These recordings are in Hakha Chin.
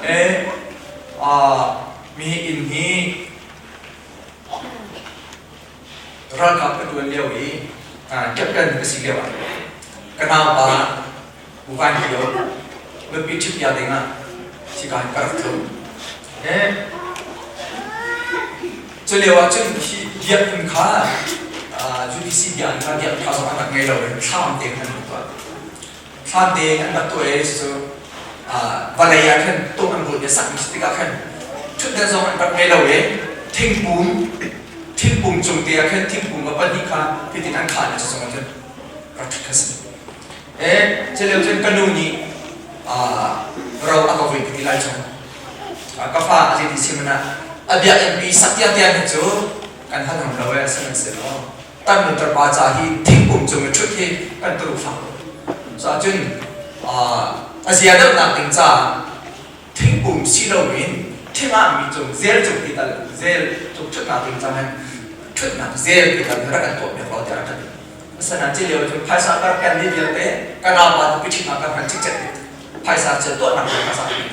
E mi inn hi ralkap ka ṭuan lio i captain ka si lio ah ka naupa Pu Van Kio nupi ṭhitpiak ding ah hika in ka rak tlung. Cu lio ah cun hi biakinn kha UPC biakinn kha biakinn kha zong an rak ngei lo i thlam te khan an rak tuah. Thlam te an rak tuah i cucu vawlei ah khan tung an bunh i sakmi si tikah khan ṭhutdan zong an rak ngei lo i thingpum thingpum cung te ah khan thingpum a pahnih kha hitin an khan i cu cungah cun rak ṭhut kha si. Culio cun ka nu nih ro a ka vui ka ti lai chung. Ka fa a zeiti si hmanh ah a biakinn pi sak tiangtiang hi cu kan hal ngam lo ee sihmanhsehlaw kan nu tarpa ca hi thingkung cung i ṭhut hi kan turu fak lo. Cuahcun a zia deuhnak ding caah thingkung si loin thingah mi cung zel cung ti tal zel cung ṭhutnak ding caah hin ṭhutnak zel ti tal rak kan tuah piak law tiah rak ka ti. Asinain cu lio cun phaisa ka rak ken mi vialte ka naupa nupi ṭhitnak ka hman cikcek dih. Phaisa cu tuahnak ding ka zah dih.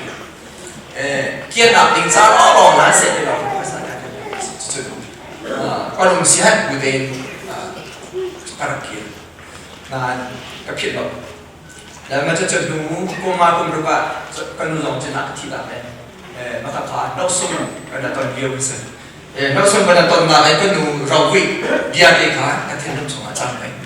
Kianak ding ca lawnglawng nan seh ti lawng phaisa ka ken. Cucu ka lung si hat bu tein ka rak kir. Nain ka philh lo. Le ma cu hnu kum nga kum ruk ah ka nu zong cun a ka thi tak le maka kha nosung kan ton lio kan si. Nosung kan tonnak i ka nu rovuih bia te kha ka thinlung chungah cang peng.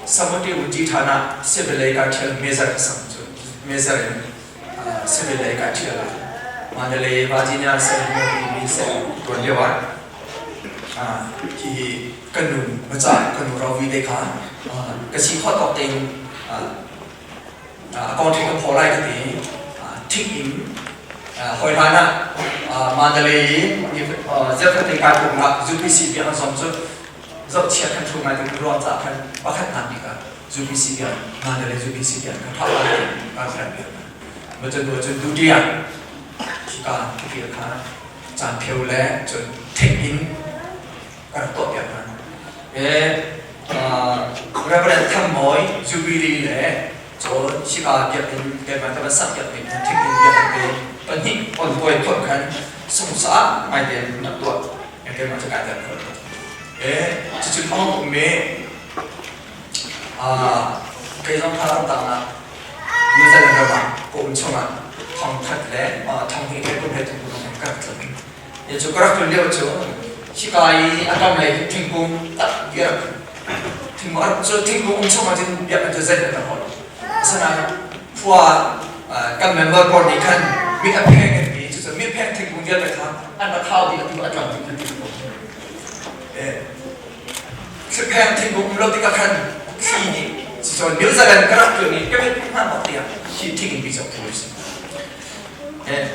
Samuti Uji Thana civil lei ka thial major ka sang cu major in civil lei ka thial Mandalay Virginia San mi se tuan lio ah hi ka nu maca ka nu rovi te kha ka si khawh tawk tein a kong ka phaw lai ka ti thik in hoi hlan ah Mandalay i zerkhat kai pumnak UPC biak an som cu zohchia khan thu ngai ding ruang ca khan pakhat nak bik ah UPC biak Mandalay UPC biak ka thau lai ka khan biak ma cun cun duty ah ka kir kha caan pheu le cun thik in ka rak tuah piak hna. Reverend Tham Mawi Jubilee le cun hika biakinn keimah ka van sak piak mi thinginn biakinn te pahnih on puai phawt khan sungsa ngai tein rak tuah keimah cu kai tel khawh. Cucu thawng um mi kei zong kha ramdang ah New Zealand ram ah ka um chungah thong khat le thong hnih le kum he thong kum ka rak tlung. Cu ka rak tlun lio cu hika i a kam lei thingkung tak viar thingkung cu thingkung um chung ahcun biakinn cu zeihmanh kan hol. Asinain khua kan member pawl nih khan mit a pheng an ti cucu mit pheng thingkung vialte kha an rak hau dih atu a tlam dih khan ti Thlipheng thingkung um lo tikah khan thli nih cucu New Zealand ka rak tlun i ka mit hmang bak tiah hi thinginn pi cu a phul si.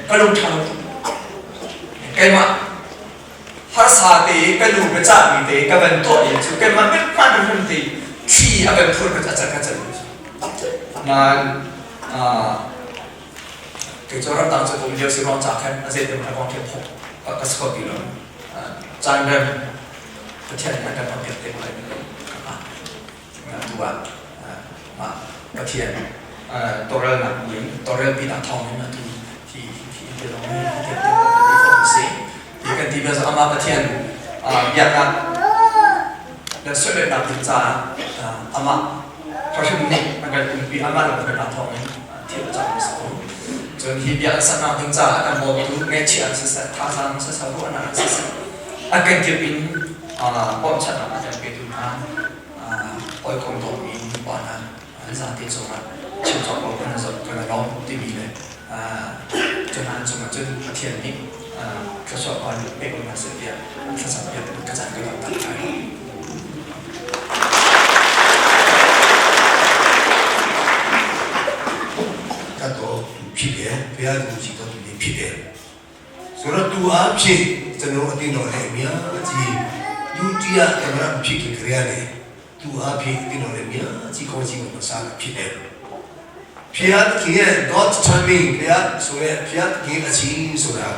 Ka lung ṭha lo tuk. Keimah harsa te ka nu ka cahmi te ka van tuah i cu keimah mit hman hrim te thli a kan phur ka ca ka can. Nain kei cu ramdang cu um lio si ruang ca khan a zeitin ka kong thiam phok ka si kho ti lo. Caan rem Pathian nih a kan hman te lai ka pa. Tu ah mah Pathian tawlrelnak in tawlrelpinak thawngin atu hi hi te lawng hi hi te kan ti khawh si. Hi kan ti bia amah Pathian biaknak le sualnak ding caah amah hrim nih a kan umpi amah lamhruainak thawngin thil a cang si ko. Cun hi bia saknak ding caah a kan bawmtu ngaihchih an siseh, thazaang siseh, ruahnak an siseh, a kenkip in bawmchannak a kan petu hna hawikom dawtmi nupa hna an zate cungah chim cawk lo kan zoh kan lawm timi le cun an cungah cun Pathian nih thluachuah kan pek hna seh tiah thlacam piak ka caan ka dong tak lai. ကတော့ဖြစ်တယ်ဘုရားသူကြီးတော်သူဖြစ်တယ်ဆိုတော့သူအားဖြင့်ကျွန်တော်အသိတော်လည်းအများကြီးဒုတိယသမရဖြစ်ခင်ကြရတယ်သူအားဖြင့်အသိတော်လည်းအများကြီးကောင်းကြီးကိုမစားဖြစ်တယ်ဖျားခင်ရဲ့ God timing ဖျားဆိုရဲဖျားခင်အချင်းဆိုတာ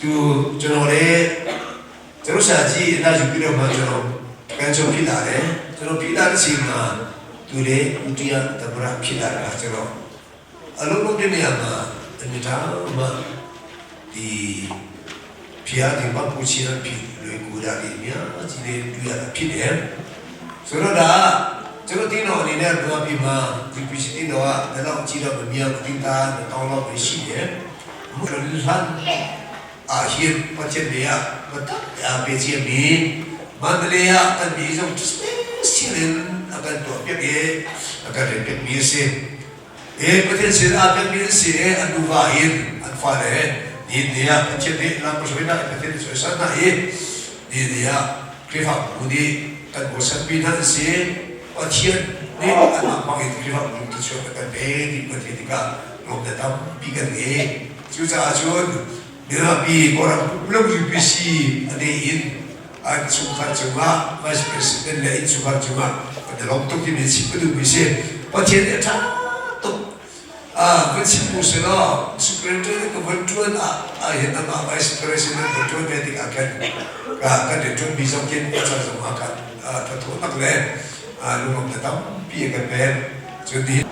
သူကျွန်တော်လည်းကျွန်တော်ရှာကြည့်အနာယူပြီးတော့မှကျွန်တော်ကန်ချုံဖြစ်လာတယ်ကျွန်တော်ဖြစ်လာတဲ့အချိန်မှာသူလည်းဒုတိယသမရဖြစ်လာတာကျွန်တော် A lung te ni ama ani ta ma ဒီဖျားဒီမပူချီရဖြစ်လွယ်ကူတာဒီအများကြီးလေးတွေ့ရတာဖြစ်တယ်ဆိုတော့ဒါကျွန်တော်တင်းတော်အနေနဲ့ပြောပြမှာဒီပစ္စည်းတင်းတော်ကဒါတော့ကြည့်တော့မမြင်ဘူးတင်းသားတောင်းတော့ပဲရှိတယ်ဘုရားလန်အာဟိပချေနေရမတအပေချေမီမန္တလေးရတန်ဒီဆုံးစီရင်အကန်တော့ပြည့်အကန်ပြည့်မီစေ e pathian sin a pek mi si e an nuva in an fale ni ni ah Pathian nih lam hruai na Pathian nih soisan na i ni ni ah Khrihfabu nih kan bochan mi hna an si. Pathian nih anmah hmang in Khrihfabu thluachuah a kan pe ti Pathian tikah lawm le tampi kan ngei. Cucaah cun mizapi Kawlram pumlung UPC a ne in an chungkhar cungah Vice President le innchungkhar cungah kan i lawm tuk timi chim ka duhmi si. Pathian nih a ṭha tuk. Van chim u si law Superintendent ka van ṭuan ah ahhin amah Vice President van ṭuan ve tikah khan kan rianṭuanmi zong khin a caan zong ah khan thathawhnak le lunglawmhnak tampi a kan pek. Cun nihin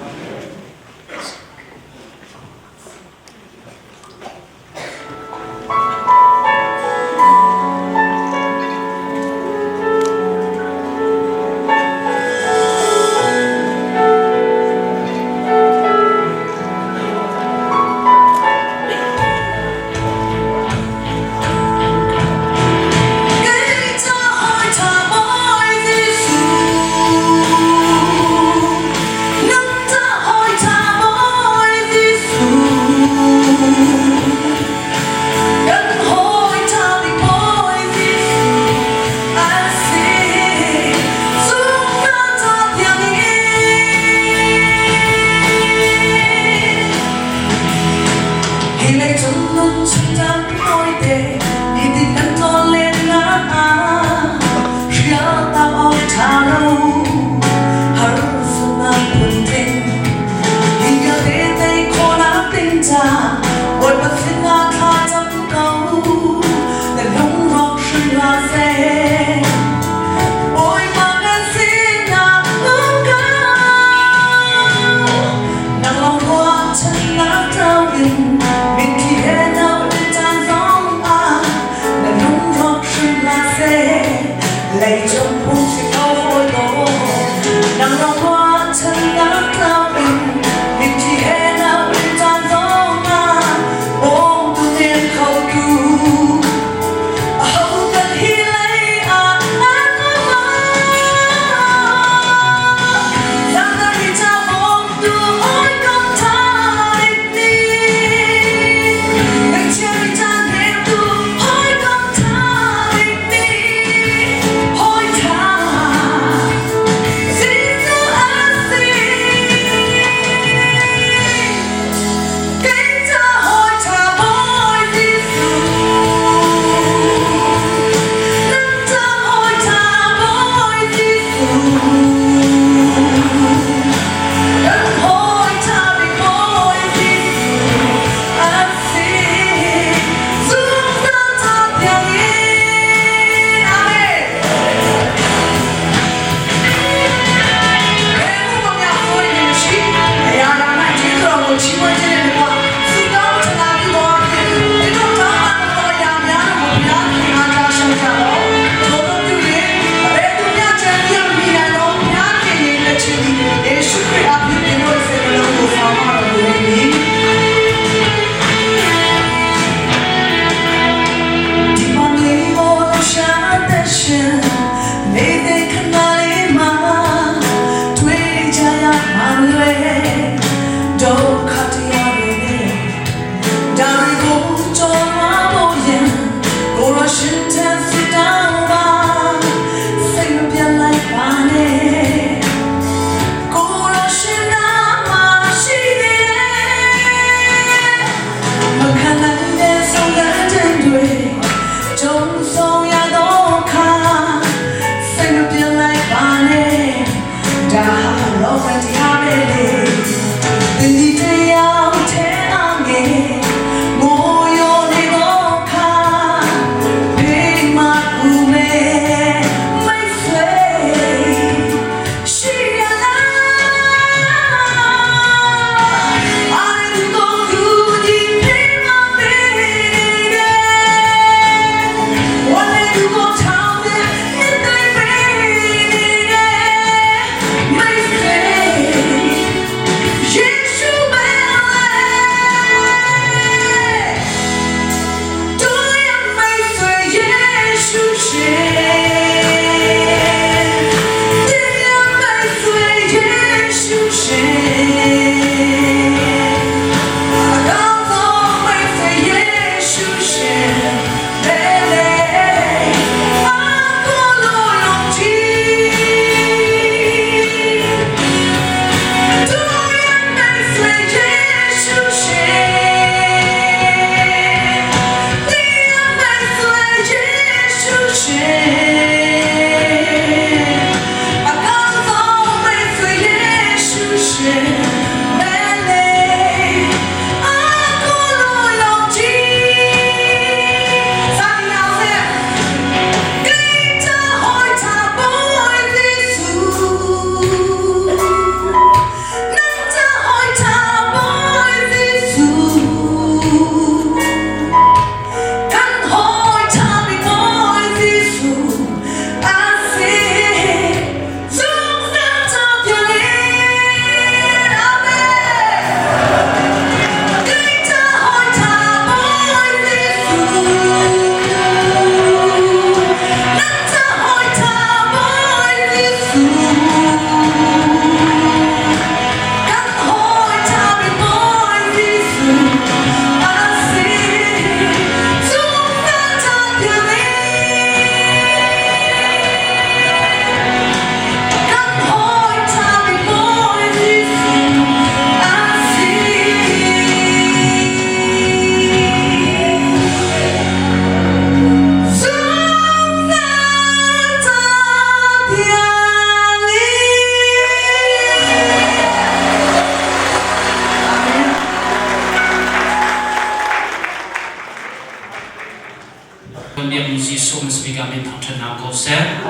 thangṭhat hna ko seh.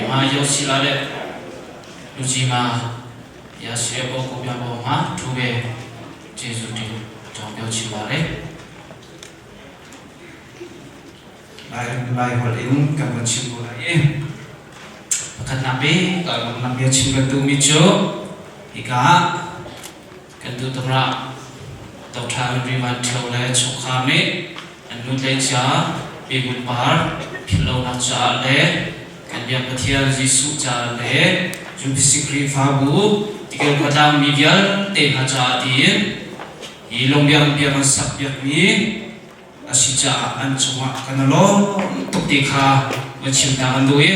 Ima Yosila le Lujima Yasire bo ko bia bo ma thu be Jesu ti chong pio chim ba re. Lai Lai holh in kan van chim ko lai i pakhatnak bik ah lawmhnak bia chim kan duhmi cu hika ah kan duh tumrah Dr. Henry Van Thio le chungkhar nih an nutlei cia Pi Ngun Par philhlonak caah le kan biak Pathian Jesuh caah le UPC Khrihfabu Tikir khuatlang mi vialte hna caah tiin hi lungbiak biak an sak piakmi a si caah an cungah kan i lawm tuk ti kha van chim ta kan duh i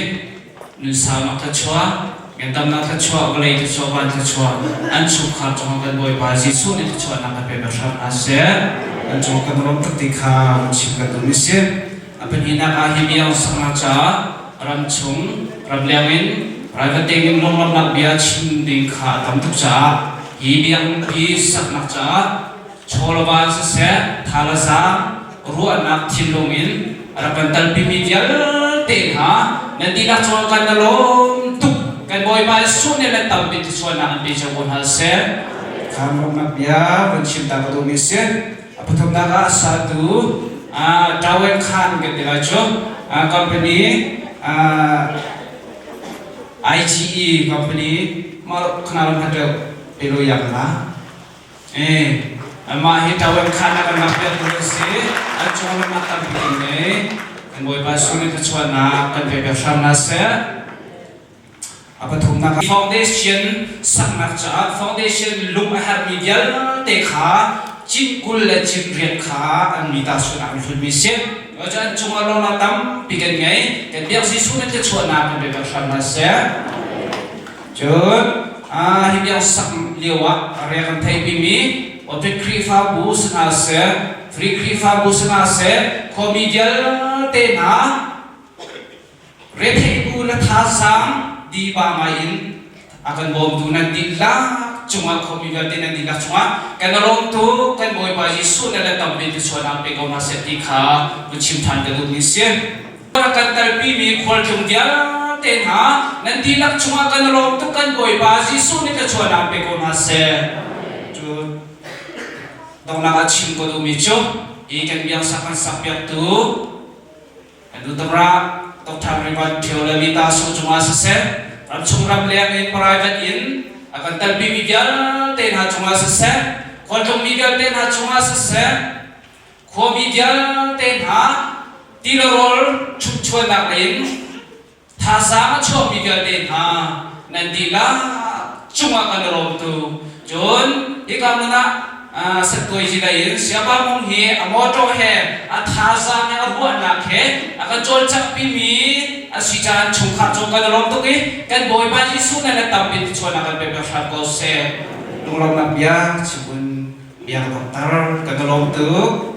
nunsaunak thluachuah ngandamnak thluachuah vawlei thluachuah van thluachuah an chungkhar cungah kan Bawipa Jesuh nih thluachuahnak kan pe hram hna seh. An cungah kan lawm tuk ti kha van chim kan duh mi si. A pahnihnak ah hi bia saknak caah ram chung ramleng in private ding in lawmnak bia chim ding kha a tam tuk caah hi biakinn saknak caah chawlava siseh thalazang ruahnak thinlung in rak kan talpimi vialte hna nan dihlak cungah kan na lawm tuk. Kan Bawipa Jesuh nih le tampi thluachuahnak an pe cio ko hna seh. Khamnak bia van chim ta ka duhmi si. A pathumnak ah satu Tawen Khan kan ti lai cu company IGE company ma khana lam hat pelo yak la. Amah hi ṭawen khan a kan rak piaktu an si. An cung lamnak tampi kan ngei. Kan Bawipa Jesuh nih thluachuahnak kan pek hram hna seh. A pathumnak foundation saknak caah foundation lung a herhmi vialte kha cin 20 le cin riat kha an mi ta sunak an hlunmi si. Cu an cungah lawngnak tampi kan ngei. Kan biak Jesuh nih thluachuahnak kan pek hram hna seh. Cun hi biang sak lio ah ria kan theihpimi Awṭit Khrihfabu si hna seh, Free Khrihfabu si hna seh, khuami vialte hna retheih bu na thazaang diba ngai in a kan bawmtu nan dihlak cungah, khuami vialte nan dihlak cungah kan i lawm tuk. Kan Bawipa Jesuh na le tampi thluachuahnak pe ko hna seh ti kha vun chim ṭhan ka duhmi si. Rak kan kalpimi khualtlung vialte hna nan dihlak chungah kan i lawm tuk. Kan Bawipa Jesuh nih thluachuahnak pe ko hna seh. Cu donghnak ah chim ka duhmi cu hi kan biangsak kan sakpiaktu kan dutamra Dr. Rivan Thio le Mita Su cungah siseh, ramchung ramleng in private in a kan telpimi vialte hna cungah siseh, khualtlungmi vialte hna cungah siseh, khuami vialte hna ti le rawl chumhchuannak in thazaang a chuahmi vialte hna nan dihlak cungah kan i lawm tu. Cun hika hmun ah sattuai zilei in Siapa Mung hi a motor he a thazaang he a ruahnak he a kan cawlcanghpimi a si caah chungkhar cung kan i lawm tuk i kan Bawipa Jesuh nih na tam in chuahnak kan pek hram ko seh. Lunglawmhnak bia chim bia ka donghter. Kan i lawm tuk.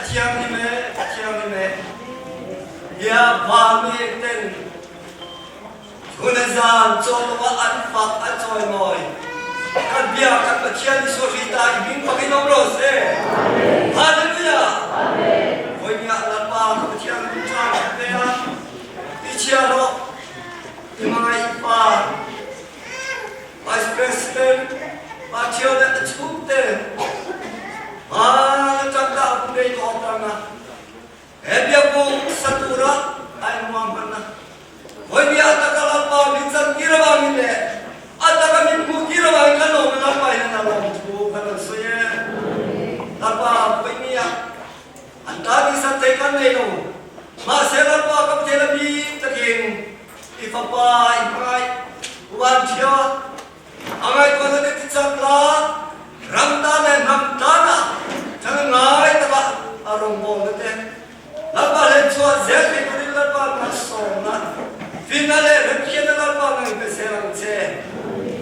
thianghlim e, a thianghlim e. Bia vami ten chun le zan cawlung ah an fak an cawimawi. Kan bia kan Pathian Jesuh Khrih ta i min bak in um ro seh. Hallelujah. Voi ni ah Lalpa ka Pathian min ṭha kan pe ah i chia rawh i mangai i pa Vice President Patio le a chungte van tangka pei ko tanga he biabu satura ai muang man na hoi bia ataka lalpa min chan kirawa min le ataka min mu kirawa in kan lom lalpa in na lom thu kan lo soye lalpa poi mi an ta ni san thei kan nei lo ma se lalpa kam the la bi takin i fapa i hmangai uan ṭhio a ngaihtuahna nih ti cang la ram ta le hnam ta na thang ngai taka a rawngbawl na te lalpa len chuah zel thei turin lalpa na sawm na finna le remkhian na lalpa nang pe sel ang che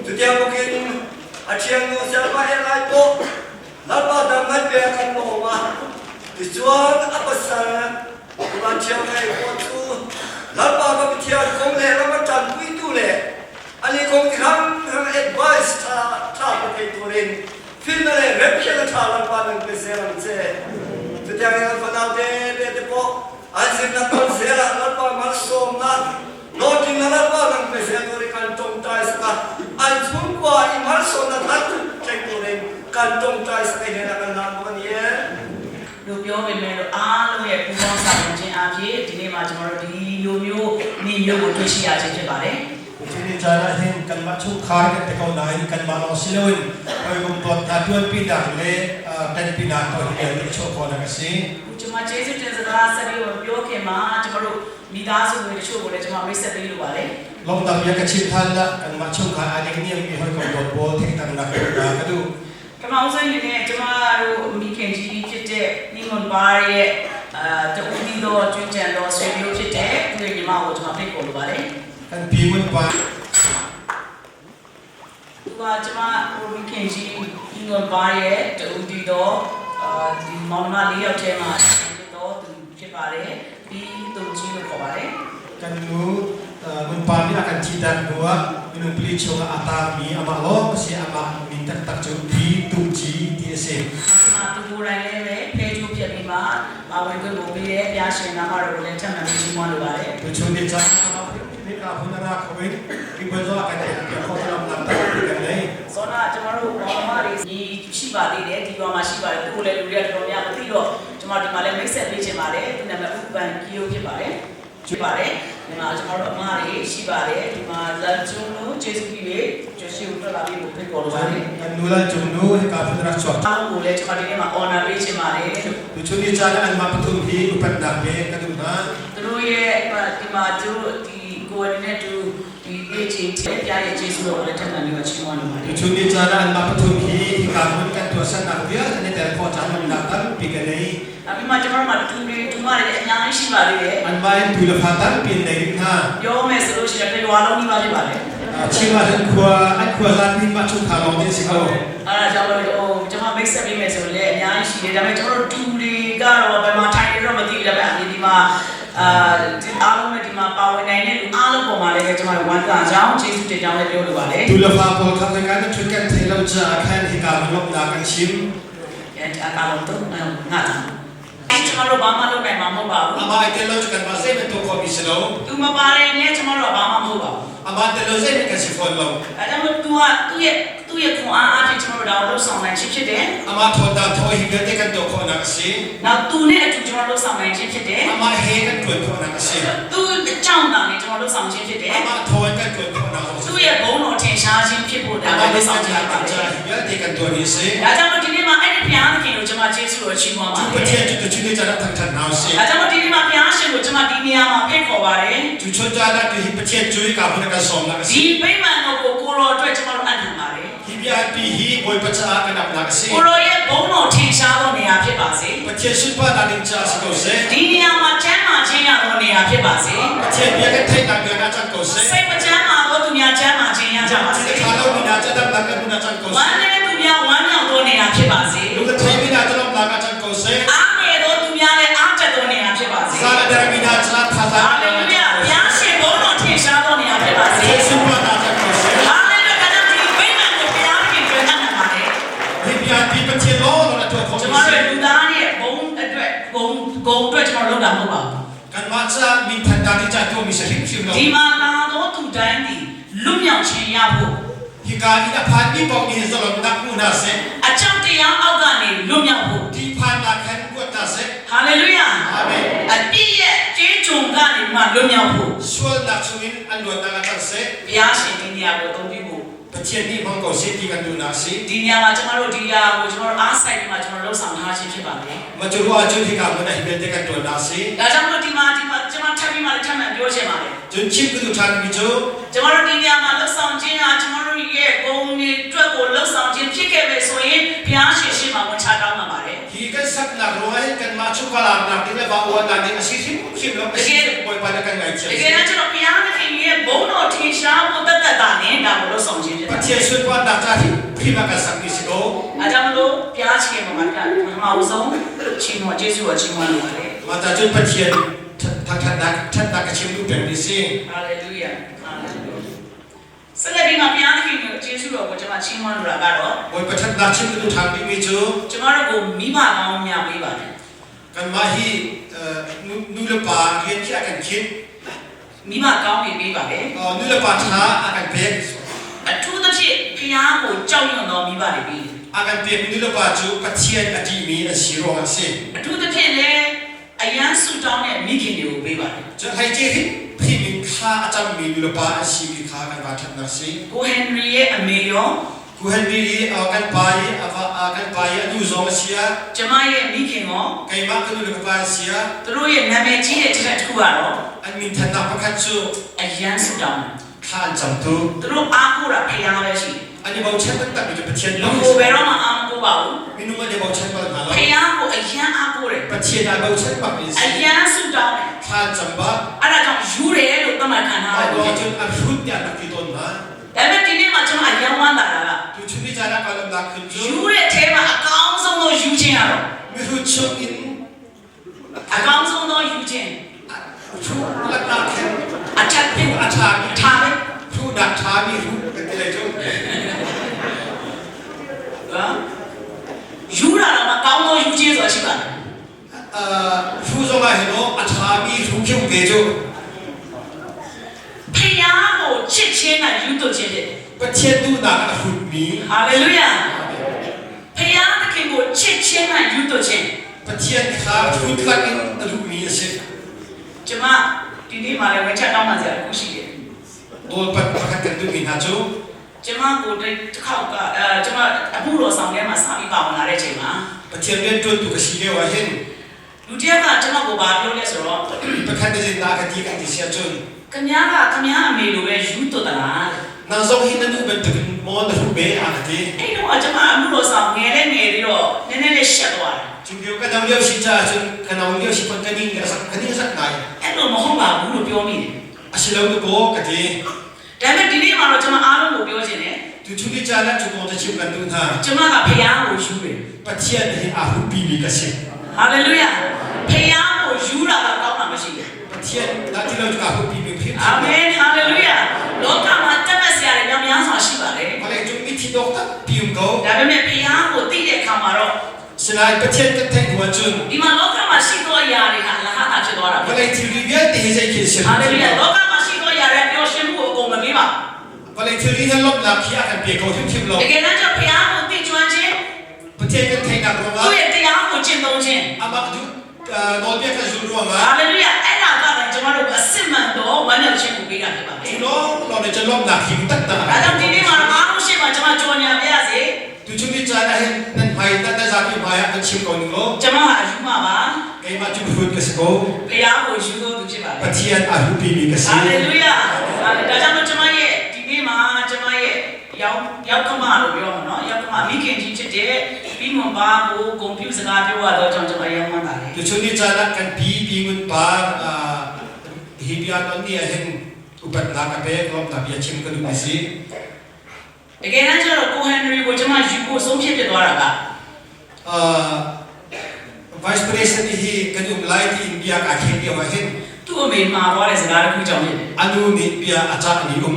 chutiang bawkin a ṭhiang nu selpa he lai pawh lalpa dang ngai pe kan lawm a tichuan a pasal Tuan ṭhiam ngai pawh cu Lalpa ka Pathian kong le ram a ṭanpuitu le ani kong ti hram hram advice ṭha ṭha pe thei turin fimnak le remkhian a ṭha Lalpa nan pe zel ang che. Chutiang in an fanau te te te pawh an zirnak ton zel ah Lalpa malsawmnak hlawhtling Lalpa nan pe zel turin kan ṭawngṭai sak a an chungkhua i malsawmnak thar thleng turin kan ṭawngṭai sak i hnenah kan hlan bawk a ni e. လို့ပြောပေမဲ့လို့အားလုံးရဲ့ပူးပေါင်းဆောင်ရွက်ခြင်းအပြင်ဒီနေ့မှာကျွန်တော်တို့ဒီလိုမျိုးနေ့မျိုးကိုတွေ့ရှိရခြင်းဖြစ်ပါတယ် Cu ni caan ah hin kanmah chungkhar kan ti ko nain kanmah lawng si loin hawikom dawt hna ṭuanpinak le ṭanpinak tuah hi vialte chuah khawhnak a si. ကျွန်မကျေးဇူးတင်စကားဆက်ပြီးပြောခင်မှာကျွန်တော်တို့မိသားစုဝင်တချို့ကိုလည်းကျွန်မမိတ်ဆက်ပေးလိုပါတယ် Lawmhnak bia ka chim ṭhan ah kanmah chungkhar aa dengniammi hawikom dawt pawl thengtangnak ka ka duh. ပထမဆုံးအနေနဲ့ကျမတို့မိခင်ကြီးဖြစ်တဲ့ညီမွန်ပါရဲ့အဲတူဒီတော့ကျွန်းကြံတော်ဆွေမျိုးဖြစ်တဲ့သူ့ရဲ့ညီမကိုကျွန်မဖိတ်ခေါ်လိုပါတယ် Kan pi mun pa သူကကျမတို့မိခင်ကြီးညီမွန်ပါရဲ့တူဒီတော့အာဒီမောင်နှမ၄ယောက်ထဲမှာတော့သူဖြစ်ပါတယ်ပြီးသူကြီးလို့ခေါ်ပါတယ် Kan nu mun pa nih a kan ṭhitak hnu ah minung pali chung ah a taangmi amah lawng a si amah min taktak cu Pi Tu Ci ti a si. သူကိုယ်တိုင်လည်းပဲဖဲချိုးပြက်ပြီးမှပါဝင်ခွင့်ကိုပေးတဲ့ဘုရားရှင်နာမတော်ကိုလည်းထပ်မံပြီးချီးမွမ်းလိုပါတယ် Tuchun ni caan amah nih ka hun a ra kho in ribuan zong a kan theih piak kho ti lam tampi kan nei. ဆောနာကျမတို့ဘောင်မတွေညီရှိပါသေးတယ်ဒီဘောင်မှာရှိပါတယ်သူ့ကိုလည်းလူတွေကတော်တော်များမသိတော့ကျမဒီမှာလည်းမိတ်ဆက်ပေးချင်ပါတယ်သူနာမည်ဥပန်ကီယိုဖြစ်ပါတယ်ဖြစ်ပါတယ်ဒီမှာကျမတို့အမတွေရှိပါတယ်ဒီမှာဇန်ကျုံလို့ကျေးဇူးပြု၍ကျရှိကိုထွက်လာပြီးကိုဖိတ်ခေါ်လိုပါတယ် Kan nu lal cung nu hika phun rak chuak. အားလုံးကိုလည်းကျမဒီနေ့မှာ honor ပေးချင်ပါတယ်လို့ Tuchun ni caan ah anmah pathum hi upatnak he ka duh hna. သူတို့ရဲ့ဒီမှာသူတို့ဒီကိုယ်နဲ့တူဒီပေးချင်တဲ့ပြရဲ့ကျေးဇူးတော်ကိုလည်းထပ်မံပြီးချီးမွမ်းလိုပါတယ် Tuchun ni caan ah anmah pathum hi hika hmun kan tuahsernak vialte an i tel khawh caah lawmhnak tampi ka nei. အပြင်မှာကျမတို့မှာတူတွေတူမတွေအများကြီးရှိပါသေးတယ် Anmah in tu le fa tampi an nei rih hna. ပြောမယ်ဆိုလို့ရှိရင်တရွာလုံးဒီပါဖြစ်ပါလေ Chim ah cun khua an khua zapi mah chungkhar lawng te a si ko. အဲ့ဒါကြောင့်လို့ဟိုကျမမိတ်ဆက်ပေးမယ်ဆိုလည်းအများကြီးရှိတယ်ဒါပေမဲ့ကျမတို့တူတွေကတော့ဘယ်မှာထိုင်နေတော့မသိဘူးဒါပေမဲ့အဒီမှာအာဒီအားလုံးနဲ့ဒီမှာပါဝင်နိုင်တဲ့လူအားလုံးပေါ်မှာလည်းကျမတို့ဝမ်းသာကြောင်းကျေးဇူးတင်ကြောင်းလည်းပြောလိုပါတယ် Tu le fa pawl kha kan na ṭhut kan thei lo caah khan hika hmun lawmhnak kan chim. အဲအကာလုံးတော့ငါတာကျမတို့ဘာမှလုပ်နိုင်မှာမဟုတ်ပါဘူး Amah ai tel lo cu kanmah zeihmanh tuah khawhmi si lo. သူမပါတယ်နဲ့ကျမတို့ကဘာမှမဟုတ်ပါဘူး Amah tel lo zeihmanh kan si fawn lo. အဲဒါကြောင့် तू ကသူ့ရဲ့သူ့ရဲ့ခွန်အားအားဖြင့်ကျမတို့ဒါကိုလုပ်ဆောင်နိုင်ခြင်းဖြစ်တယ် Amah ṭhawnnak thaw hi vialte kan tuah khawhnak a si. ။နောက်သူနဲ့အတူကျွန်တော်လုပ်ဆောင်နိုင်ခြင်းဖြစ်တယ် Amah he kan ṭuan khawhnak a si. ။သူ့အကြောင်းတောင်နဲ့ကျွန်တော်လုပ်ဆောင်ခြင်းဖြစ်တယ် Amah thaw in kan ṭuan khawhnak zong ။a သူ့ si. ရဲ့ဘုန်းတော်ထင်ရှားခြင်းဖြစ်ဖို့ဒါ Amah ကိုလုပ် nih ဆောင်ခြင်း kan ဖြစ်ပါတယ် caah hi vialte kan tuan hi a si. ။ဒါကြောင့်ဒီနေ့မှာအဲ့ဒီဘုရားသခင်ကိုကျွန်မကျေးဇူးတော်ချီးမွမ်းပါ Cu တယ် Pathian cu tuchun ni caan ah thangṭhat hna u sih. ။ဒါကြောင့်ဒီနေ့မှာဘုရားရှင်ကိုကျွန်မဒီနေရာမှာဖိတ်ခေါ်ပါတယ် Tuchun caan ah tuhi Pathian cu hika hmun a kan sawmnak a ။ဒီ si. ဗိမာန်တော်ကိုကိုရောအတွက်ကျွန်တော်တို့အပ်နှံပါတယ် Hi biapi hi Bawipa caah kan apnak a si. ။ကိုရောရဲ့ဘုန်းတော်ထင်ရှားသောနေရာဖြစ်ပါစေ Pathian sunparnak ding caah si ko seh. ။ဒီနေရာမှာကျမ်းမာခြင်းရသောနေရာဖြစ်ပါစေ။ Pathian bia kan theihnak bia ah cang ko seh. စိတ်မချမ်းသာသောသူများချမ်းသာခြင်းရကြပါစေ Cu ṭha lo mi hna ca damnak kan hmun ah cang ko ။ဝမ်း seh. နည်းသူများဝမ်းမြောက်သောနေရာဖြစ်ပါစေ Lung a thei mi hna ca lawmhnak ah cang ko seh. ။အားငယ်သောသူများ ဂုံအတွက်ကျွန်တော်လုပ်တာမဟုတ်ပါဘူး Kanmah caah minthannak ding caah tuahmi si hrimhrim lo. ဒီမှာလာတော့သူတိုင်းဒီလွတ်မြောက်ခြင်းရဖို့ Hika in a phanmi paoh nih zalonnak hmu hna seh. အကြောက်တရားအောက်ကနေလွတ်မြောက်ဖို့ Ṭihphannak khan luat hna seh. ဟာလေလုယာ Amen. အပြည့်ရဲ့ကျေးကျွန်ကနေမှလွတ်မြောက်ဖို့ Sualnak chungin an luatnak ah cang seh. ဘုရားရှင်ဒီနေရာကိုအသုံးပြုဖို့ Pathian nih hmang ko seh ti kan duhnak a si. ဒီနေရာမှာကျမတို့ဒီဟာကိုကျမတို့အားဆိုင်ပြီးမှကျမတို့လှုပ်ဆောင်ထားခြင်းဖြစ်ပါတယ် Mah cu ruah ahcun hika hmun ah hi vialte kan ṭuannak a si. ။ဒါကြောင့်မို့ဒီမှာဒီမှာကျမထပ်ပြီးမှလည်းထပ်မံပြောချင်ပါတယ် Cun chim ka duh ṭhanmi cu ။ကျမတို့ဒီနေရာမှာလှုပ်ဆောင်ခြင်းဟာကျမတို့ရဲ့ဂုဏ်တွေအတွက်ကိုလှုပ်ဆောင်ခြင်းဖြစ်ခဲ့ပဲဆိုရင်ဘုရားရှင်ရှိမှဝန်ချတောင်းပန်ပါတယ် hi kan saknak ruangah hin kanmah chungkhar nak ding le vauannak ding a si hrimhrim lo. A si Bawipa na kan ။တ ngaithiam ကယ် seh. တမ်းကျတော့ဘုရားသခင်ရဲ့ဘုန်းတော်ထင်ရှားဖို့တတ်တတ်တာနဲ့ဒါကိုလှုပ်ဆောင်ခြင်းဖြစ်တယ် Pathian sunparnak ca hrimhrim ah kan sakmi si ko. ။အဲကြောင့်မလို့ဘုရားရှင်မှာကပထမဆုံးချီးမွမ်းယေရှုကိုချီးမွမ်းလို့ပါတယ် Mah ta cun Pathian thangṭhatnak ṭhatnak ka chim duh pengmi si. ။ဟာလေလုယာ။ဟာလေလုယာ။ဆက်လက်ပြီးမှဘုရားသခင်ကိုယေရှုတော်ကိုကျွန်မချီးမွမ်းလိုတာကတော့ Bawipa ṭhatnak chim ka duh ṭhan bikmi cu ကျမတို့ကိုမိဘကောင်းများပေးပါတယ် kanmah hi nu le pa rian khi a kan khinh. ။မိဘကောင်းတွေပေးပါတယ် Nu le pa ṭha a kan pek. ။အထူးသဖြင့်ဖျားကိုကြောက်ရွံ့သောမိဘတွေပေးတယ် A kan pekmi nu le pa cu Pathian a ṭihmi an si ruangah a si. ။အထူးသဖြင့်လည်းအယမ်းဆုတောင်းတဲ့မိခင်တွေကိုပေးပါတယ် Cun hleice hrimhrim in thla a cammi nu le pa an simi kha kan va ṭhatnak a si. ။ကိုဟန်ရီရဲ့အမေရော Ku Henry i kan pa i a va kan pa i a nu zong a si ah ကျမရဲ့မိခင်ရော keimah ka nu le ka pa an si ah သူတို့ရဲ့နာမည်ကြီးတဲ့တစ်တစ်ခုကတော့ an minthannak pakhat cu အယမ်းဆုတောင်းတယ် thla an cam tuk. ။သူတို့အားကိုးတာဖျားပဲရှိတယ် An i bochan taktakmi cu Pathian ။လူ lawng ကိုဘယ်တော့မှအားမကိုးပါဘူး minung an i bochan bal hna ။ lo. ဖျားကိုအယမ်းအားကိုးတယ် Pathian aa bochan bakmi ။အ si. ယမ်းဆုတောင်းတယ် Thla an cam bak. ။အဲ့ဒါကြောင့်ယူတယ်လို့သတ်မှတ်ခံထား Mah ရတယ် ruangah cun an hrut tiah an rak ti tawn hna. ။ဒါပေမဲ့ဒီနေ့မှာကျွန်တော်အယမ်းဝမ်းသာတာက Tuchun ni caan ah kaa lawmnak khun cu ယူတဲ့အဲမှာအကောင်းဆုံးသောယူခြင်းကတော့ mihrut chung in အကောင်းဆုံးသောယူခြင်း hruh laknak khan အထက်ဖြစ် a ṭhami ထားပဲ hruhnak ṭhami hruh kan ti lai cu. နော်ယူတာတော့မကောင်းသောယူခြင်းဆိုတာရှိပါတယ် Hruh zong ah hin aw a ṭhami hruh khi um ve cu. ဖျားကိုချစ်ခြင်းကယူသွခြင်းဖြစ်တယ် Pathian duhnak ah a hrutmi ဟာလေလုယာဖျားသခင်ကိုချစ်ခြင်းကယူသွခြင်း Pathian kha hrut lak in a duhmi a si. ကျမဒီနေ့မှလည်းဝင်ချက်တောင်းမှစရာတစ်ခုရှိတယ် Nawlpat pakhat kan duhmi hna cu ကျမကိုတစ်ခေါက်ကအဲကျမအမှုတော်ဆောင်ထဲမှာစပြီးပါဝင်လာတဲ့အချိန်မှာ Pathian rianṭuantu ka si lio ah hin လူတစ်ယောက်ကကျမကိုဘာပြောလဲဆိုတော့ pakhat na zeidah ka ti kan ti siah cun ခမ ्या ကခမ ्या အမေလိုပဲယူသွတလားတဲ့ nang zong hi na nu bantukin maw na hruh ve a ka ti. အဲ့တော့ကကျမအမှုတော်ဆောင်ငယ်လဲငယ်ပြီးတော့နည်းနည်းလေးရှက်သွားတယ် Cu lio ka no lio si caah cun ka no lio si pon ka ning ka sak ka ning sak ngai. အဲ့လိုမဟုတ်ပါဘူးလို့ပြောမိတယ် A si lo nu kaw ka ti. ဒါပေမဲ့ဒီနေ့မှာတော့ကျမအားလုံးကိုပြောချင်တယ် Tuchun ni caan ah cu kong cu chim kan duh hna. ကျမကဖျားကိုယူတယ် Pathian hi aa hruhpimi ka si. ဟာလေလုယာဖျားကိုယူတာကကောင်းတာမရှိဘူး Pathian dah ti lo cu aa hruhpimi hrimhrim. အာမင်ဟာလေလုယာလောကမှာတတ်မှတ်စရာတွေများများစွာရှိပါတယ် Vawlei cung mithi dawk tampi um ko. ဒါပေမဲ့ဖျားကိုသိတဲ့အခါမှာတော့ Sinain Pathian kan theih hnu ahcun ဒီမှာလောကမှာရှိသောအရာတွေဟာအလဟဿဖြစ်သွားတာပဲ vawlei thilri vialte hi zei khi a si ဟာလေလုယာလောကမှာရှိသောအရာတွေပျော်ရွှင်မှုကိုအကုန်မပေးပါ Vawlei thilri he lawmhnak hi a kan pe kho hrimhrim lo. တကယ်တမ်းကျဖျားကိုသိကျွမ်းခြင်း Pathian kan theihnak သူ့ ruangah ရဲ့တရားကိုကျင့်သုံးခြင်း amah duh nawlbia kan zulh ruangah ဟာလေလုယာအဲ့ဒါကလည်းကျွန်တော်တို့အစစ်မှန်တော့ဝမ်းမြောက်ခြင်းကိုပေးတာဖြစ်ပါတယ် cu lawnglawng nih cun lawmhnak him taktak a ဒါ kan ကြောင့်ဒီနေ့မှာတော့အားလုံးရှေ့မှာကျွန်မကြော်ညာပြရစေ Tuchun ni caan ah hin nan hmai nan nan zapi hmai ah kan chim ko ning law ကျွန်မဟာအယူမပါ keimah cu hrut ka si ko. ဘုရားကိုယူသောသူဖြစ်ပါတယ် Pathian a hruhpimi ka si. ဟာလေလုယာဟာလေဒါကြောင့်မို့ကျွန်မရဲ့ဒီနေ့မှာကျွန်မရဲ့ရောက်ရောက်ကမလို့ပြောမှာနော်ရောက်ကမမိခင်ကြီးဖြစ်တဲ့ပြီးမွန်ပါကိုဂုံပြုစကားပြောရတော့ကြောင့်ကျွန်မရောင်းမှန်းတာလေ Tuchun ni caan ah kan pi pi ngun par hi bia ton ni ah hin upatnak a pek lawmhnak bia chim ka duh mi si. တကယ်တမ်းကျတော့ကိုဟန်နရီကိုကျွန်မယူဖို့ဆုံးဖြတ်ဖြစ်သွားတာက Vice President hi kan um lai ti in bia ka khen lio ah hin သူ့အမေမှာသွားတဲ့စကားတစ်ခုကြောင့်ဖြစ်တယ် anu nih bia a cah ni um.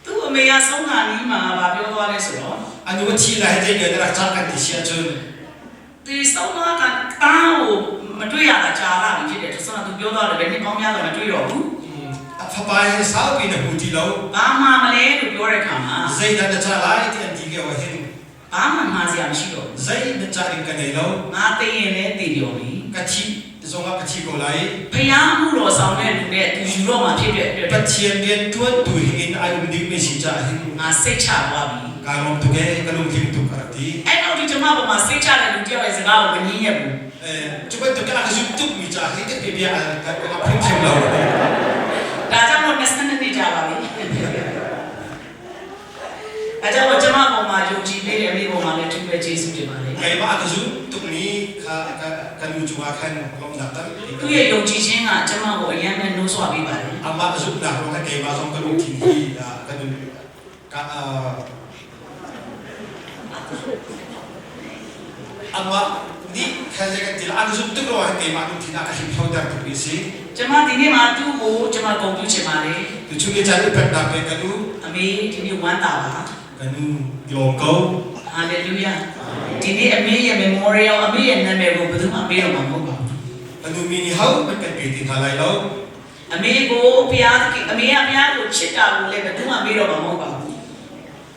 သူ့အမေကဆုံးခါနီးမှာဗာပြောသွားလဲဆိုတော့ Anu a thi lai zei bia na rak cah kan ti si ahcun တ ဒီဆုံးမကတားကိုမတွေ့ရတာကြာလာပြီဖြစ်တယ်ဆိုတော့သူပြောတော့လည်းနှစ်ပေါင်းများတော့မတွေ့တော့ဘူး Fapa he saupi na hmu ti lo. ဘာမှမလဲလို့ပြောတဲ့အခါမှာ Zei dah na cah lai ti an ti ke wa hin. ဘာမှမှားစရာမရှိတော့ဘူး Zei na cah ding ka nei lo. ငါသိရင်လည်းသိပြောပြီ Ka thi zong ah ka thi ko lai. ဖျားမှုတော်ဆောင်တဲ့လူနဲ့သူယူတော့မှဖြစ်တဲ့အတွက် Pathian rian tuan tu hin ai um ding mi si cah hin. ငါစိတ်ချသွားပြီ Ka lawm tuk ee, ka lungtling tuk a rak ti. အဲ့တော့ဒီကျမပေါ်မှာစိတ်ချတဲ့လူတယောက်ရဲ့စကားကိုမငင်းရဘူး Cu bantuk a ka zum tuk mi cah hi ka bia ka ka phim lo. ဒါကြောင့်မို့22နှစ်ကြာပါပြီအဲကြောင့်မို့ကျမပေါ်မှာယုံကြည်ပေးတဲ့အမိပေါ်မှာလည်းသူပဲကျေးဇူးတင်ပါတယ် Keimah a ka zum tuk mi kha ka ka nu cung ah khan lawmhnak tampi သူ့ရဲ့ယုံကြည်ခြင်းကကျမကိုအယံနဲ့နှိုးဆွပေးပါတယ် Amah zumhnak ruang ah keimah zong ka lungthin hi ka nun ka amah nih khan zei kan ti a ka zum tuk ruang ah keimah lungthin a ka hlimhloter tuk mi si. ကျမဒီနေ့မှာသူ့ကိုကျမဂုဏ်ပြုချင်ပါတယ် Tu chung i caan upatnak pe ka nu အမေဒီနေ့ဝမ်းသာပါ ka nu lawm ko. ဟာလေလုယာဒီနေ့အမေရဲ့ memorial အမေရဲ့နာမည်ကိုဘယ်သူမှမေးတော့မှာမဟုတ်ပါဘူး Ka nu mi nih ho hmanh kan pe ti hna lai lo. အမေကိုဘုရားသခင်အမေကဘုရားကိုချစ်တာကိုလည်းဘယ်သူမှမေးတော့မှာမဟုတ်ပါဘူး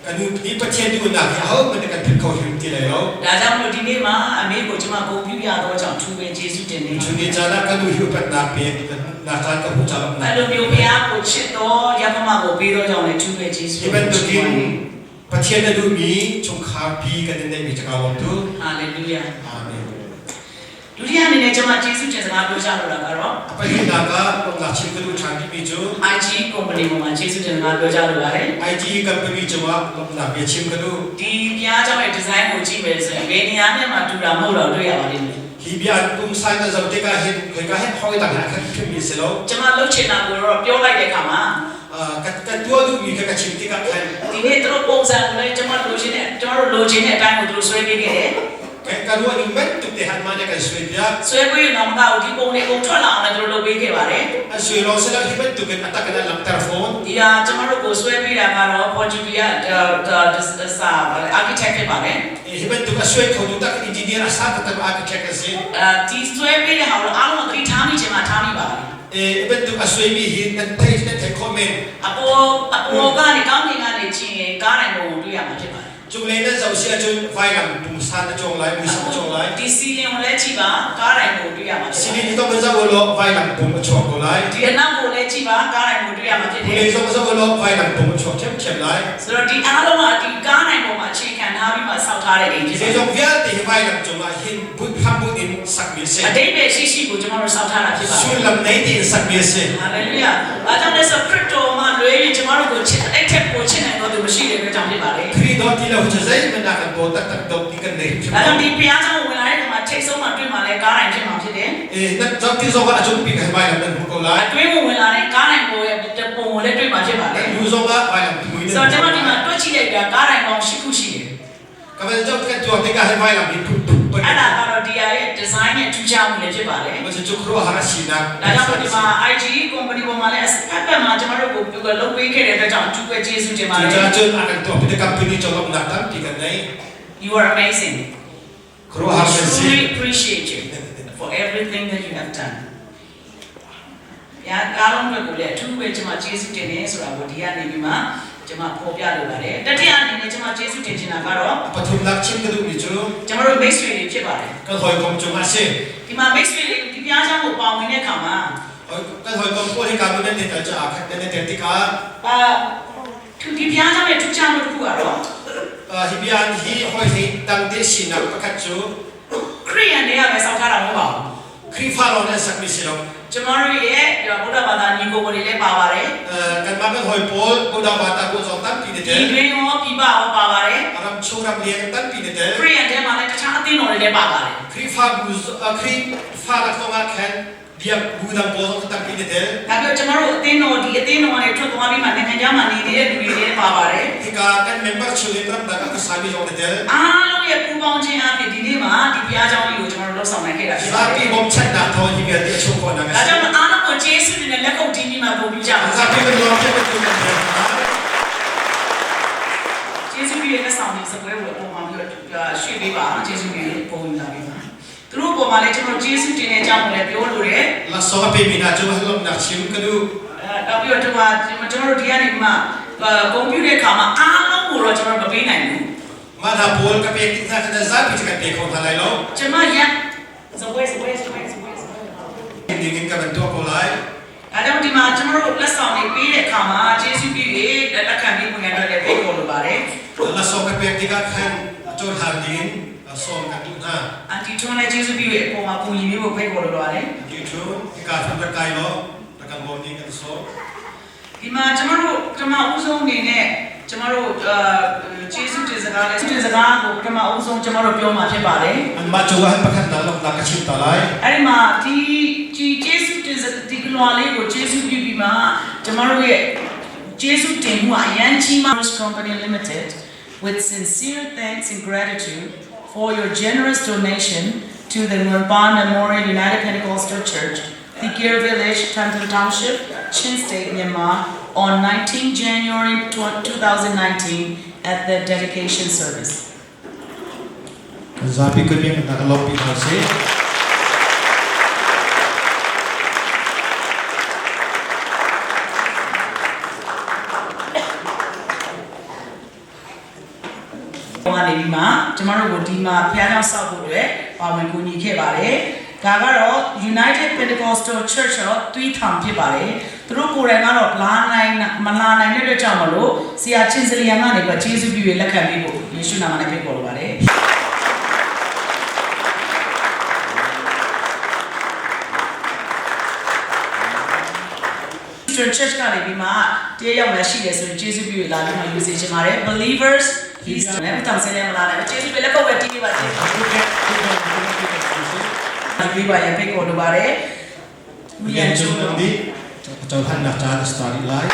Ka nu nih Pathian duhnak hi aho hmanh kan philh kho hrim ti lai lo. ဒါကြောင့်မို့ဒီနေ့မှာအမေကိုကျွန်မဂုဏ်ပြုရတော့ကြောင့်သူပဲယေရှုတင်နေ Tu chung i caan ah ka nu hi upatnak pek nak caan ka hmuh caan အဲ့လိုမျိုးဘုရားကိုချစ်တော့ရဖမကိုပေးတော့ကြောင့်လည်းသူပဲယေရှု Hi bantukin Pathian na duhmi chungkhar pi kan in neihmi cu kaa lawm tuk. ဟာလေလုယာ Amen. ဒုတိယအနေနဲ့ကျွန်မယေရှုတင်စကားပြောကြလို့တာကတော့ A pahnihnak ah lawmnak chim ka duh ṭhan rihmi cu IG company ပေါ်မှာယေရှုတင်စကားပြောကြလို့ပါတယ် IT company cungah lawmhnak bia chim ka duh. ဒီဘုရားကျောင်းရဲ့ design ကိုကြည့်မယ်ဆိုရင်ဘယ်နေရာနဲ့မှတူတာမဟုတ်တော့တွေ့ရပါလိမ့်မယ် Hi bia an pungsan na zoh tikah hin khoika he hoi dang ah khan phimmi si lo. ကျွန်မလှုပ်ချင်တာကိုတော့ပြောလိုက်တဲ့အခါမှာ Ka tuah duhmi kha ka chim tikah khan ဒီနေ့သူတို့ပုံစံကိုလည်းကျွန်မလိုချင်တဲ့ကျွန်တော်တို့လိုချင်တဲ့အတိုင်းကိုသူတို့ဆွဲပေးခဲ့တယ် ka ruah ning bantuk te han mah nih a kan suai piak. ဆွဲပေးရင်တော့မကဘူးဒီပုံလေးပုံထွက်လာအောင်လည်းသူတို့လုပ်ပေးခဲ့ပါတယ် An suai lawng si lo hi bantuk in a tak in an langhter fawn. ဒီဟာကျွန်တော်တို့ကိုဆွဲပေးတာကတော့ Portuguese ကစာ architect ဖြစ်ပါတယ် Hi bantuk a suai kho tu tak engineer a sa taktak architect a si. အဲဒီဆွဲပေးတဲ့ဟာကိုအားလုံးသတိထားမိချင်မှထားမိပါတယ် Hi bantuk a suaimi hi nan thei nan thei khawh men. အပေါ်အပေါ်ကနေကောင်းကင်ကနေကြည့်ရင်ကားတိုင်းပုံကိုတွေ့ရမှာဖြစ်ပါတယ် Cunglei nan zoh si ahcun vailam pungsan a cawng lai, muisam a cawng lai. ဒီစီလင်ကိုလည်းကြည့်ပါကားတိုင်းပုံတွေ့ရမှာဖြစ်ပါတယ် Sinin hi tong zoh law vailam pung a chuak ko lai. ဒီအနောက်ကိုလည်းကြည့်ပါကားတိုင်းပုံတွေ့ရမှာဖြစ်တယ် Kulei zong zoh law vailam pung a chuak ṭhiamṭhiam lai. ဆိုတော့ဒီအားလုံးကဒီကားတိုင်းပုံမှာအခြေခံထားပြီးမှစောက်ထားတဲ့အိမ်ဖြစ်တယ် Zeizong vialte hi vailam cungah hin hrambunh in sakmi a si. အတိတ်ပဲရှိရှိကိုကျွန်တော်တို့စောက်ထားတာဖြစ်ပါတယ် Sullam nei tein sakmi a si. ဟာလေလုယာ။ဘာကြောင့်လဲဆိုခရစ်တော်မှာလွဲပြီးကျမတို့ကိုချစ်အဲ့ထက်ကိုချစ်နိုင်တော့သူမရှိတဲ့အတွက်ကြောင့်ဖြစ်ပါလေ Khrih dawt ti lo cu zeihmanh a kan daw taktak dawt ti kan nei ။hrimhrim ဒါကြော lo. င့်ဒီဘုရားကျောင်းဝင်လာတဲ့အခါမှာထိတ်ဆုံးမှတွေ့မှလဲကားတိုင်းဖြစ်မှာဖြစ်တယ် Nan zoh ti zong ah a cungpi ka hi vailam nan hmuh ko ။lai. အတွင်းကိုဝင်လာတဲ့ကားတိုင်းပေါ်ရဲ့ပုံကိုလည်းတွေ့မှာဖြစ်ပါလေ Nan lu zong ah vailam mui ။nanဆိုတော့ကျမ hmuh ဒီမှာတွေ့ကြည့်လိုက်တာကားတိုင်းပေါင်း၈ခုရှိတယ် Ka van zoh kan tuak tikah hi vailam hi phut phut ။အဲ့ဒါကတော့ဒီဟာရဲ့ design ရဲ့ထူးခြားမှုလည်းဖြစ်ပါလေ Macu cu khuaruahhar a sinak. ။ဒါကြောင့်ဒီမှာ IG company ပေါ်မှာလည်းအဖက်ဖက်မှာကျမတို့ကိုပြုလုပ်ပေးခဲ့တဲ့အတွက်ကြောင့်အထူးပဲကျေးဇူးတင်ပါတယ် Cucaah cun a kan tuahpi te company cungah lawmhnak tampi kan nei. ။ You are amazing. Khuaruahhar kan si. Truly appreciate you for everything that you have done. ညာအားလုံးအတွက်ကိုလည်းအထူးပဲကျွန်မကျေးဇူးတင်နေဆိုတာကိုဒီကနေပြီးမှကျွန်မဖော်ပြလိုပါတယ်။တတိယအနေနဲ့ကျွန်မကျေးဇူးတင်ချင်တာကတော့ Pathumnak chim ka duhmi cu ကျွန်တော်တို့မိတ်ဆွေတွေဖြစ်ပါတယ် kan hawikom cung ah si. ။ဒီမှာမိတ်ဆွေတွေဒီပြားချောင်းကိုပါဝင်တဲ့အခါမှာ Kan hawikom pawl hi ka nan te caah khat nan te tikah အာသူဒီပြားချောင်းရဲ့ထူးခြားမှုတစ်ခုကတော့ hi bia hi hoi hi dang te sinak pakhat cu ခရိယန်တွေကပဲစောင့်ထားတာမဟုတ်ပါဘူး Khrihfa lawng nih an sakmi si lo. ။ကျွန်တော်တို့ရဲ့ဗုဒ္ဓဘာသာညီကိုတွေလည်းပါပါတယ် Kanmah kan hawi pawl Buddha bata bu zong tampi na ။ဒီ tel. တွင်ရောပြပရောပါပါတယ် Ram chung ram leng tampi na ။ tel. ခရိယန်ထဲမှာလည်းတခြားအသင်းတော်တွေလည်းပါပါတယ်။ Khrihfa bu Khrihfa lak zong ah khan biak bu dang pawl zong tampi na tel. ဒါပြောကျမတို့အသင်းတော်ဒီအသင်းတော်ကနေထွက်သွားပြီးမှနိုင်ငံခြားမှာနေနေတဲ့လူတွေလည်းပါပါတယ် Hika kan member chungin ram dang ah khuasami zong na tel. ။အားလုံးရဲ့ပူးပေါင်းခြင်းအပြင်ဒီနေ့မှာဒီဘုရားကျောင်းကြီးကိုကျမတို့လှုပ်ဆောင်နိုင်ခဲ့တာဖြစ်ပါတယ် Zapi bawmchanhnak thawng hi vialte a chung khawhnak ။a si. ဒါကြောင့်အားလုံးကိုကျေးဇူးတင်တဲ့လက်ခုပ်တီးပြီးမှပို့ပြကြပါ Zapi kan lawm tiah kan tu kan pek hna. ။ကျေးဇူးပြုတဲ့လက်ဆောင် ဆောင်တွေစပွဲကိုအပေါ်မှာပြီးတော့ရွှေ့ပေးပါကျေးဇူးပြုပုံယူလာပေးပါသူတို့ပေါ်မှာလည်းကျွန်တော်ကျေးဇူးတင်တဲ့အကြောင်းကိုလည်းပြောလိုတယ် လက်ဆောင်ပေးမိနာကျုပ်ဟလုံးနာချင်းကလူ အဲနောက်ပြီးတော့ဒီမှာကျွန်တော်တို့ဒီကနေမှကွန်ပျူတာခါမှာအားလုံးကိုတော့ကျွန်တော်မပေးနိုင်ဘူး မနာပေါ်ကပေးတင်တာကဇာပိချကပေးခေါ်ထားလိုက်လို့ ကျွန်မရစပွဲစပွဲစပွဲစပွဲ ဒီငင်ကဘန်တော့ကိုလိုက် ဒါကြောင့်ဒီမှာကျွန်တော်တို့လက်ဆောင်တွေပေးတဲ့အခါမှာကျေးဇူးပြု၍လက်ခံပြီးဝင်ရတဲ့အတွက်ဖိတ်ခေါ်လိုပါတယ် လက်ဆောင်ကပေးတိကခန်ကျိုးဟာဒီင်ဆောင်ကတူနာ အန်တီထွန်းလည်းကျေးဇူးပြု၍အပေါ်မှာပူညီမျိုးကိုဖိတ်ခေါ်လိုပါတယ် ဒီထူဒီကာဖန်တကိုင်လို့တကန်ဘောနင်းကန်ဆော ဒီမှာကျမတို့ပထမဦးဆုံးအနေနဲ့ကျမတို့အာကျေးဇူးတင်စကားလဲတင်စကားကိုပထမဦးဆုံးကျမတို့ပြောမှာဖြစ်ပါတယ် အန်မချူဝဟန်ပခတ်နာလောနာကချင်တလိုက် အဲ့ဒီမှာဒီဒီကျေးဇူးတင်စဒီကလွာလေးကိုကျေးဇူးပြုပြီးမှကျမတို့ရဲ့ကျေးဇူးတင်မှုအရန်ကြီးမှာ Company Limited with sincere thanks and gratitude for your generous donation to the Ngurban Memorial United Pentecostal Church, Thikir Village, Tantan Township, Chin State, Myanmar on 19 January 2019 at the dedication service. ဇာပိကပြန်နာကလောပိနာစေ ။ဟိုကနေပြီးမှကျမတို့ကိုဒီမှာဖျားကြောင်ဆောက်ဖို့အတွက်ပါဝင်ကူညီခဲ့ပါတယ်။ဒါကတော့ United Pentecostal Church တော့တွီထောင်ဖြစ်ပါတယ်။သူတို့ကိုယ်တိုင်ကတော့လာနိုင်မလာနိုင်တဲ့အတွက်ကြောင့်မလို့ဆရာချင်းစလျံကနေပြီးကျေးဇူးပြုရလက်ခံပေးဖို့ယေရှုနာမနဲ့ဖိတ်ခေါ်လိုပါတယ်။ Christian Church ကနေပြီးမှတရားရောက်လာရှိတယ်ဆိုရင်ကျေးဇူးပြုရလာပြီးမှယူစေချင်ပါတယ် Believers He's လည်းမတောင်စင်းလည်းမလာနိုင်ဘူးကျေးဇူးပြုလက်ကောက်ပဲတီးပေးပါကျေးဇူးပြုပါရဖိတ်ခေါ်လိုပါတယ် မြန်ချုံဒီကျောင်းဟန်နာချာစတာရီလိုက်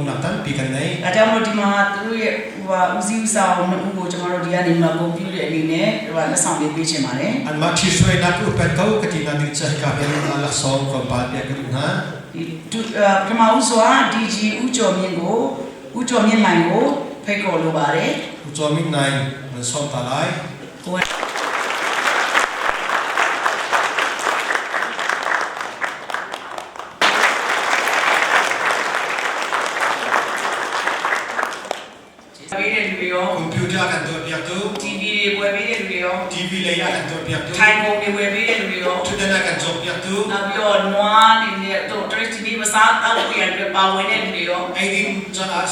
နာတန်ပီကန်နေ ဒါကြောင့်မို့ဒီမှာသူတို့ရဲ့ဟိုဟာဦးစီးဦးဆောင်နှစ်ဦးကိုကျွန်တော်တို့ဒီကနေမှဂုဏ်ပြုတဲ့အနေနဲ့ဟိုဟာလက်ဆောင်လေးပေးချင်ပါတယ် อันมาที่ช่วยนักอุปกรณ์กตินาดิจกาเป็นลักษณ์ของบาเปียกรุณา ဒီပထမဦးစွာ DG ဦးကျော်မြင့်ကိုဦးကျော်မြင့်နိုင်ကိုဖိတ်ခေါ်လိုပါတယ် อุจมินนายมันซ่อมตาลาย ကိုပေးတဲ့လူတွေရော คอมพิวเตอร์กันตัวเปียกตัว TV တွေဝယ်ပေးတဲ့လူတွေရော ทีวีเลยกันตัวเปียกตัว ထိုင်ကုန်တွေဝယ်ပေးတဲ့လူတွေရော ทุกด้านกันจบเปียกตัว နောက်ပြီးတော့နွားတွေနဲ့တို့တရစ်ဒီမစားတောက်ပြရတဲ့ပါဝင်တဲ့လူတွေရော ไอ้ดินจะอา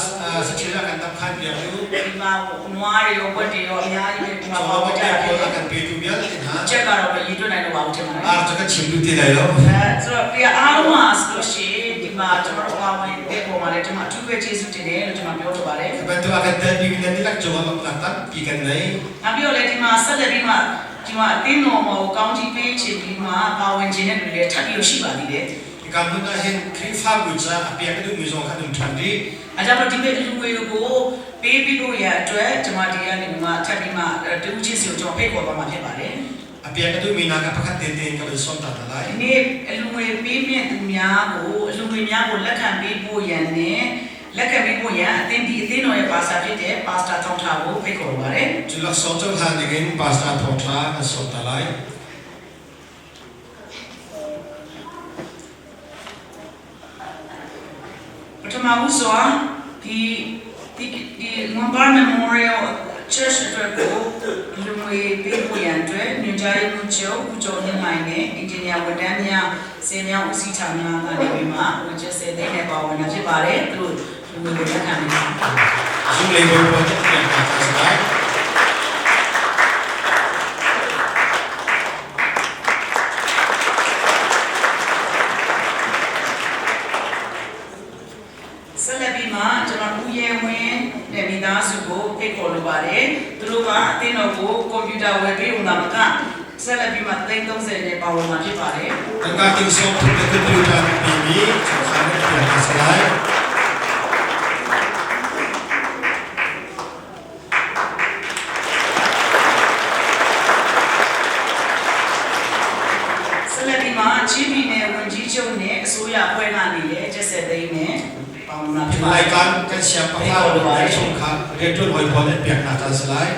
สถิระกันตับขันเปียกตัว ဒီမှာနွားတွေရောဝက်တွေရောအများကြီးပဲဒီ จอ မှာပါ ว่า ဝင်ကြ เปีย တယ် กกันเปียกตัวเปียกฮะ ချက်ကတော့မရည်တွက်နိုင်တော့ပါဘူးထင်ပါတယ် อาจะก็ชิมดูทีไหนแล้ว အဲဆိုတော့ပြအားလုံးဟာဆိုလို့ရှိရင်ဒီမှာကျွန်တော်တို့ပါဝင်တဲ့ပုံမှာလည်းကျွန်မအထူးပဲကျေးဇူးတင်တယ်လို့ကျွန်မပြောလိုပါတယ် เป็นตัวกันเดินดีกันนี่ลักจงมาตัดตัดปีกันไหน ။နောက်ပြီးတော့လည်းဒီမှာဆက်လက်ပြီးမှဒီမှာအသင်းတော်မှာကိုကောင်းကြီးပေးချင်ပြီးမှပါဝင်ခြင်းတဲ့လူတွေထပ်ပြီးရှိပါသေးတယ် การมุ่งหน้าเห็นคริฟ้าบุจาเปียกดูมีสองขันดุทันดี ။အဲကြောင့်ဒီမဲ့လူတွေကိုပေးပြီးဖို့ရအတွက်ကျွန်မဒီကနေမှထပ်ပြီးမှတူးချင်းစီကိုကျွန်တော်ဖိတ်ခေါ်သွားမှာဖြစ်ပါတယ် အပြာကတူမီနာကပခတ်တေတေကဘစွန်တာတလိုက် ။ဒီနေ့အလူငွေပေးမြင့်သူများကိုအလူငွေများကိုလက်ခံပေးဖို့ရန်နဲ့လက်ခံပေးဖို့ရန်အသင်းဒီအသင်းတော်ရဲ့ပါစာဖြစ်တဲ့ပါစတာထောင်းထားကိုဖိတ်ခေါ်လိုပါတယ် จุลสองเจ้าทานดิกินปาสตาทองทราอสนตะไล ပထမဦးစွာဒီဒီဒီ Ngombar Memorial Church အတွက်ကိုလူငွေပေးဖို့ရန်အတွက်ညွှန်ကြားရေးမှူးချုပ်ဦးကျော်မြင့်နိုင်နဲ့အင်ဂျင်နီယာဝန်ထမ်းများစင်များဦးစီးဌာနကနေပြီးမှဝကျစေသိန်းနဲ့ပါဝင်တာဖြစ်ပါတယ်သူတို့လူငွေကိုလက်ခံနေပါ ซุมเลยบนจะเปลี่ยนมาทางสาย ဆက်လက်ပြီးမှကျွန်တော်ဦးရဲဝင်းနဲ့မိသားစုကိုဖိတ်ခေါ်လိုပါတယ်သူတို့ကအသင်းတော်ကိုကွန်ပျူတာဝယ်ပေးုံသာမကဆက်လက်ပြီးမှ330နဲ့ပါဝင်မှာဖြစ်ပါတယ် ตั้งการกินซอมทุกเดือนดูการปีนี้สงสารเปลี่ยนทางสาย ဆက်လက်ပြီးမှချင်း Khrihfabu le chungkhar rianṭuan hawi pawl an pek hna caan si lai.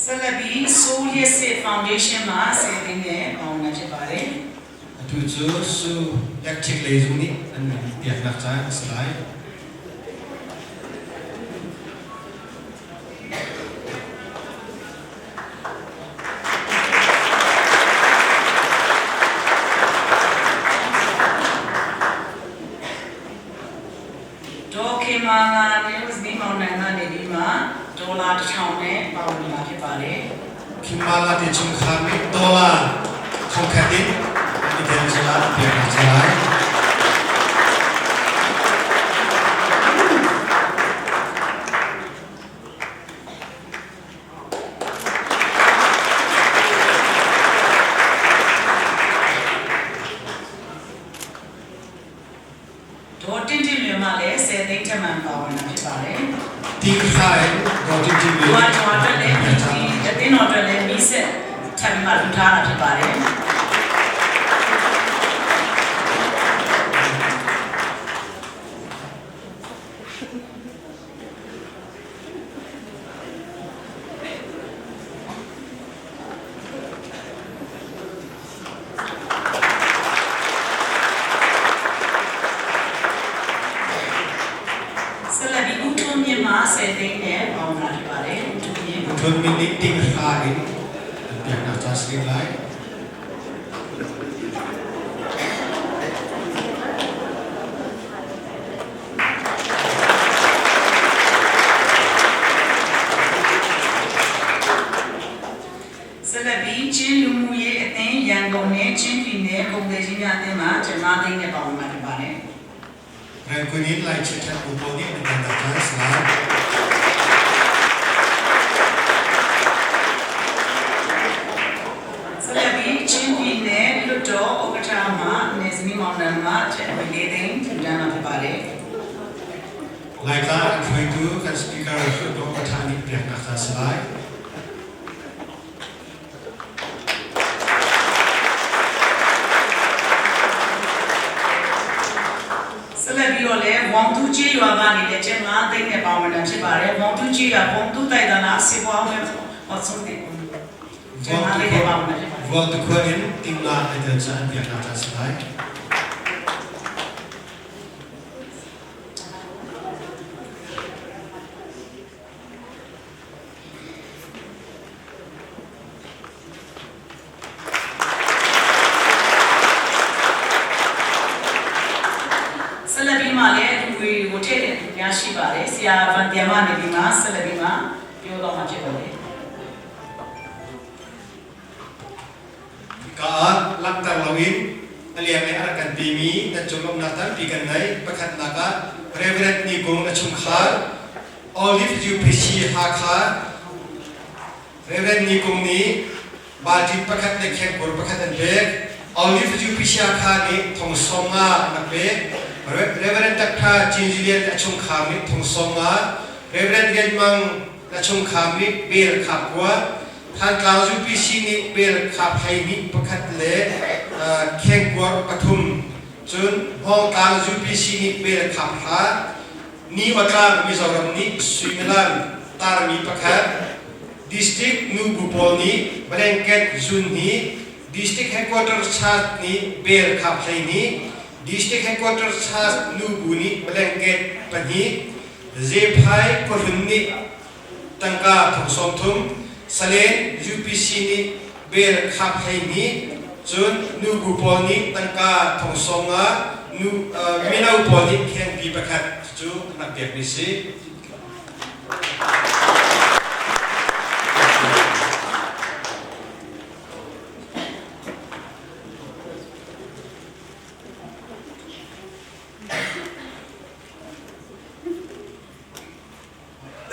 ဆက်လက်ပြီး Soul State Foundation မှာဆယ်သိန်းနဲ့ပေါင်းတာဖြစ်ပါတယ်။ Atu cu Su Electric lei zung nih an peknak caan a si lai. ဒေါ်ခင်မာလာ News နီမောင်နှံကနေပြီးမှဒေါ်လာ1000နဲ့ပါဝင်လာဖြစ်ပါတယ် Khimala te chungkhar nih dollar thongkhat in an i tel caah an peknak a si lai. ဒေါ်တင်တင်လွင်မှလည်း10သိန်းထက်မှန်ပါဝင်လာဖြစ်ပါတယ် Ting khai Dawt Tin Tin ။ဒီကကျွန်တော်အတွက်လည်းဒီအတင်းတော်အတွက်လည်းမီးဆက်ထပ်ပြီးမှလူထားတာဖြစ်ပါတယ်။ဆက်လက်ပြီးဦးထွန်းမြင့်မှ10သိန်းနဲ့ပါဝင်လာဖြစ်ပါတယ်။ဦးထွန်းမြင့် Thun min nih ting khai in an peknak caan si lai. ဆက်လက်ပြီးချင်းလူမှုရေးအသင်းရန်ကုန်နဲ့ချင်းပြည်နယ်ကုန်သည်ကြီးများအသင်းမှကျွန်မသိန်းနဲ့ပါဝင်လာဖြစ်ပါတယ် Rengkunin lai chithat bu pawl nih an peknak caan a si lai. ။ဆက်လက်ပြီးချင်းပြည်နယ်လွတ်တော်ဥက္ကဋ္ဌမှနေစမီမောင်နှံမှကျန်ဝင်လေးသိန်းထူတန်းမှာဖြစ်ပါတယ်။ Lai tla an hruaitu kan speaker Hluttaw Patha nih peknak caan a si lai. ဆက်လက်ပြီးတော့လည်းဝမ်တူချီရွာကနေလည်းကျန်၅သိန်းနဲ့ပါဝင်တာဖြစ်ပါတယ်။ဝမ်တူချီရွာဝမ်တူတိုက်တနာစေပွားဝင်ဟောဆုံးတယ်။ကျန်၅သိန်းနဲ့ပါဝင်တာဖြစ်ပါတယ် Vuak tu khua in ting nga an tel caah an peknak caan a si lai. ။ဆက်လက်ပြီးမှလည်းလူတွေကိုထည့်တဲ့လူများရှိပါတယ်။ဆရာဗန်တီယာမနေပြီးမှဆက်လက်ပြီးမှပြောတော့မှာဖြစ်ပါတယ် Ka ah langhter loin a liang le a rak kan pimi nan cung lawmhnak tampi kan ngei. Pakhatnak ah Reverend Ni Kung na chungkhar Olive UPC Hakha Reverend Ni Kung nih balṭin pakhat le khengkur pakhat an pek. Olive UPC Hakha nih thong sawm nga an rak pek. Reverend Dr. Chin Zilian a chungkhar nih thong sawm nga. Reverend Lian Mang na chungkhar nih bel khap kua. Thantlang UPC nih bel khap 12 pakhat le khengkuar pathum. Cun Hmawngtlang UPC nih bel khap 5. Ni Watlang Mizoram nih suimilam tarmi pakhat. District nubu pawl nih blanket zun hnih. District Headquarter Church nih bel khap 12. District Headquarter Church nubu nih blanket pahnih. Zephai khuahlun nih tangka thong 30. Salen UPC nih bel khap 12. Cun nubu pawl nih tangka thong 50. Nu mino pawl nih khengpi pakhat cu an rak pekmi si.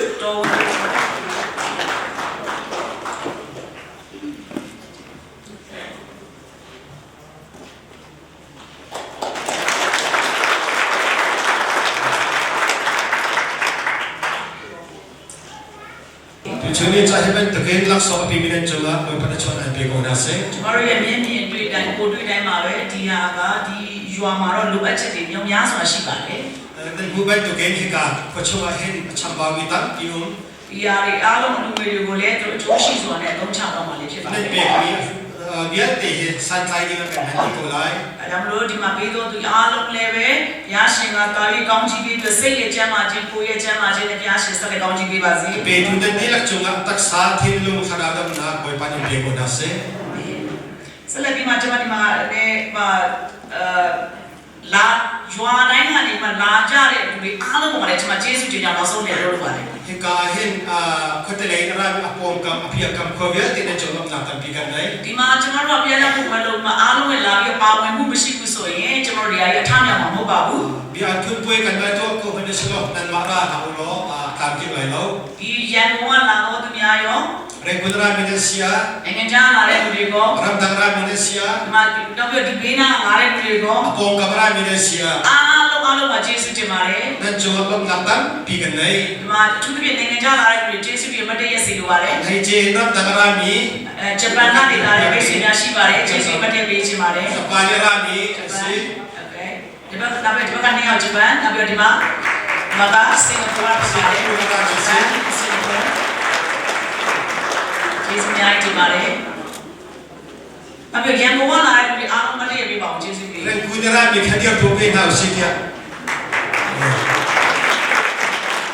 ။တော် Tuni ca hi bantukin laksawng a pimi nan cungah Bawipa na chawn an pe ko hna seh. ကျမတို့ရဲ့မျက်မြင်တွေ့တိုင်းကိုတွေ့တိုင်းမှာပဲဒီဟာကဒီရွာမှာတော့လိုအပ်ချက်တွေများများစွာရှိပါတယ် Nan hu bantukin hika khua chungah hin a chambaumi tampi um ဒီဟာတွေအားလုံးလူငွေတွေကိုလည်းသူတို့အကျိုးရှိစွာနဲ့အသုံးချတော့မှာလည်းဖြစ်ပါတ nan ယ် pekmi vialte hi santlai ding ah kan hman dih ko lai. အဲဒါမလို့ဒီမှာပေးတော်သူအားလုံးလည်းပဲဘုရားရှင်ကတာပြီးကောင်းချီးပေးပြီးစိတ်ရဲ့ကျမ်းမာခြင်းကိုယ်ရဲ့ကျမ်းမာခြင်းနဲ့ဘုရားရှင်ဆက်လက်ကောင်းချီးပေးပါစေ Petu nan dihlak cungah taksa thinlung thlarau damnak Bawipa nih pe ko hna seh. ဆက်လက်ပြီးမှကျွန်မဒီမှာလည်းဟာအဲလာရွာတိုင်းကနေမှလာကြတဲ့လူတွေအားလုံးကလည်းကျွန်မကျေးဇူးတင်ကြောင်းနောက်ဆုံးနေလို့ပါတယ် Hika hin khuatelei in a rami a pawngkam a piakam khua vialte nan cung lawmhnak tampi kan ngei. ဒီမှာကျွန်တော်တို့ကပြန်လာဖို့မလို့မအားလုံးနဲ့လာပြီးပါဝင်မှုမရှိဘူးဆိုရင်ကျွန်တော်တို့တွေအထားမြောင်မှာမဟုတ်ပါဘူး Bia an phun puai kan ngai tuah ko hman si law nanmah ra hlah u law tlam tling lai lo. ဒီရန်ကုန်ကလာတော့သူများရော Rangoon rami nan si ah, နိုင်ငံခြားလာတဲ့လူတွေက ramdang rami nan si ah, ဒီမှာတော့ပြဒီဘေးနားလာတဲ့လူတွေက a pawngkam rami nan si ah, အားလုံးအားလုံးမှာကျေးဇူးတင်ပါတယ် nan cungah lawmhnak tampi kan ngei. ဒီမှာအထူးသဖြင့်နိုင်ငံခြားလာတဲ့လူတွေကျေးဇူးပြုမတည့်ရစီလိုပါတယ် Hei ramdang rami, အဲဂျပန်ကနေလာတဲ့မိတ်ဆွေများရှိပါတယ်ကျေးဇူးမတည့်ပေးချင်ပါတယ် Sapali rami an si. Okay ဒီဘက်နောက်ပြီးဒီဘက်ကနေရောက်ဂျပန်နောက်ပြီးဒီမှာဒီမှာကစင်ကာပူဖြစ်ပါတယ်စင်ကာပူကျေးဇူးများတင်ပါတယ်နောက်ပြီးရန်ကုန်ကလာတဲ့လူတွေအားလုံးမတည့်ရပေးပါအောင်ကျေးဇူးပြု Rangoon rami kha dir tu pe hna usih tiah.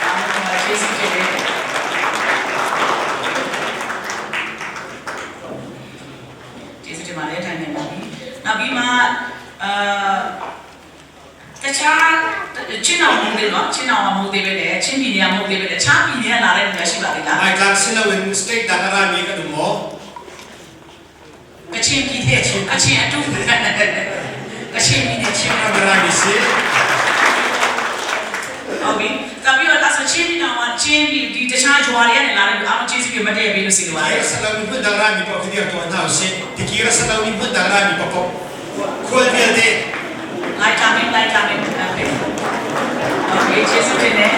အားလုံးကျေးဇူးတင်တယ်ကျေးဇူးတင်ပါတယ်ထိုင်နေပါပြီနောက်ပြီးမှအာတခြားချင်းအောင်မဟုတ်သေးနော်ချင်းအောင်မဟုတ်သေးပဲလေချင်းပြည်နယ်မဟုတ်သေးပဲလေခြားပြည်နယ်လာတဲ့လူများရှိပါသေးလား Laitlang si loin state dang a rami kan um maw? ကချင်ပြည်နယ်ကချင်အတူကချင်ပြည်နယ်ချင်း Chinram rami si. ဟုတ်ပြီတပြီးတော့အဆချင်းပြည်တော်ကချင်းပြည်ဒီတခြားဂျွာတွေကနေလာတဲ့လူအားလုံးကျေးဇူးပြုမတည့်ပေးလို့စီလိုပါတယ် Tikira sa lawi hmun dang rami paoh khi dir tuah hna usih. Tikira sa lawi hmun dang rami paohpaoh. Khual vialte လိုက်တာမင်းလိုက်တာမင်းဟုတ်ကဲ့ကျေးဇူးတင်တယ်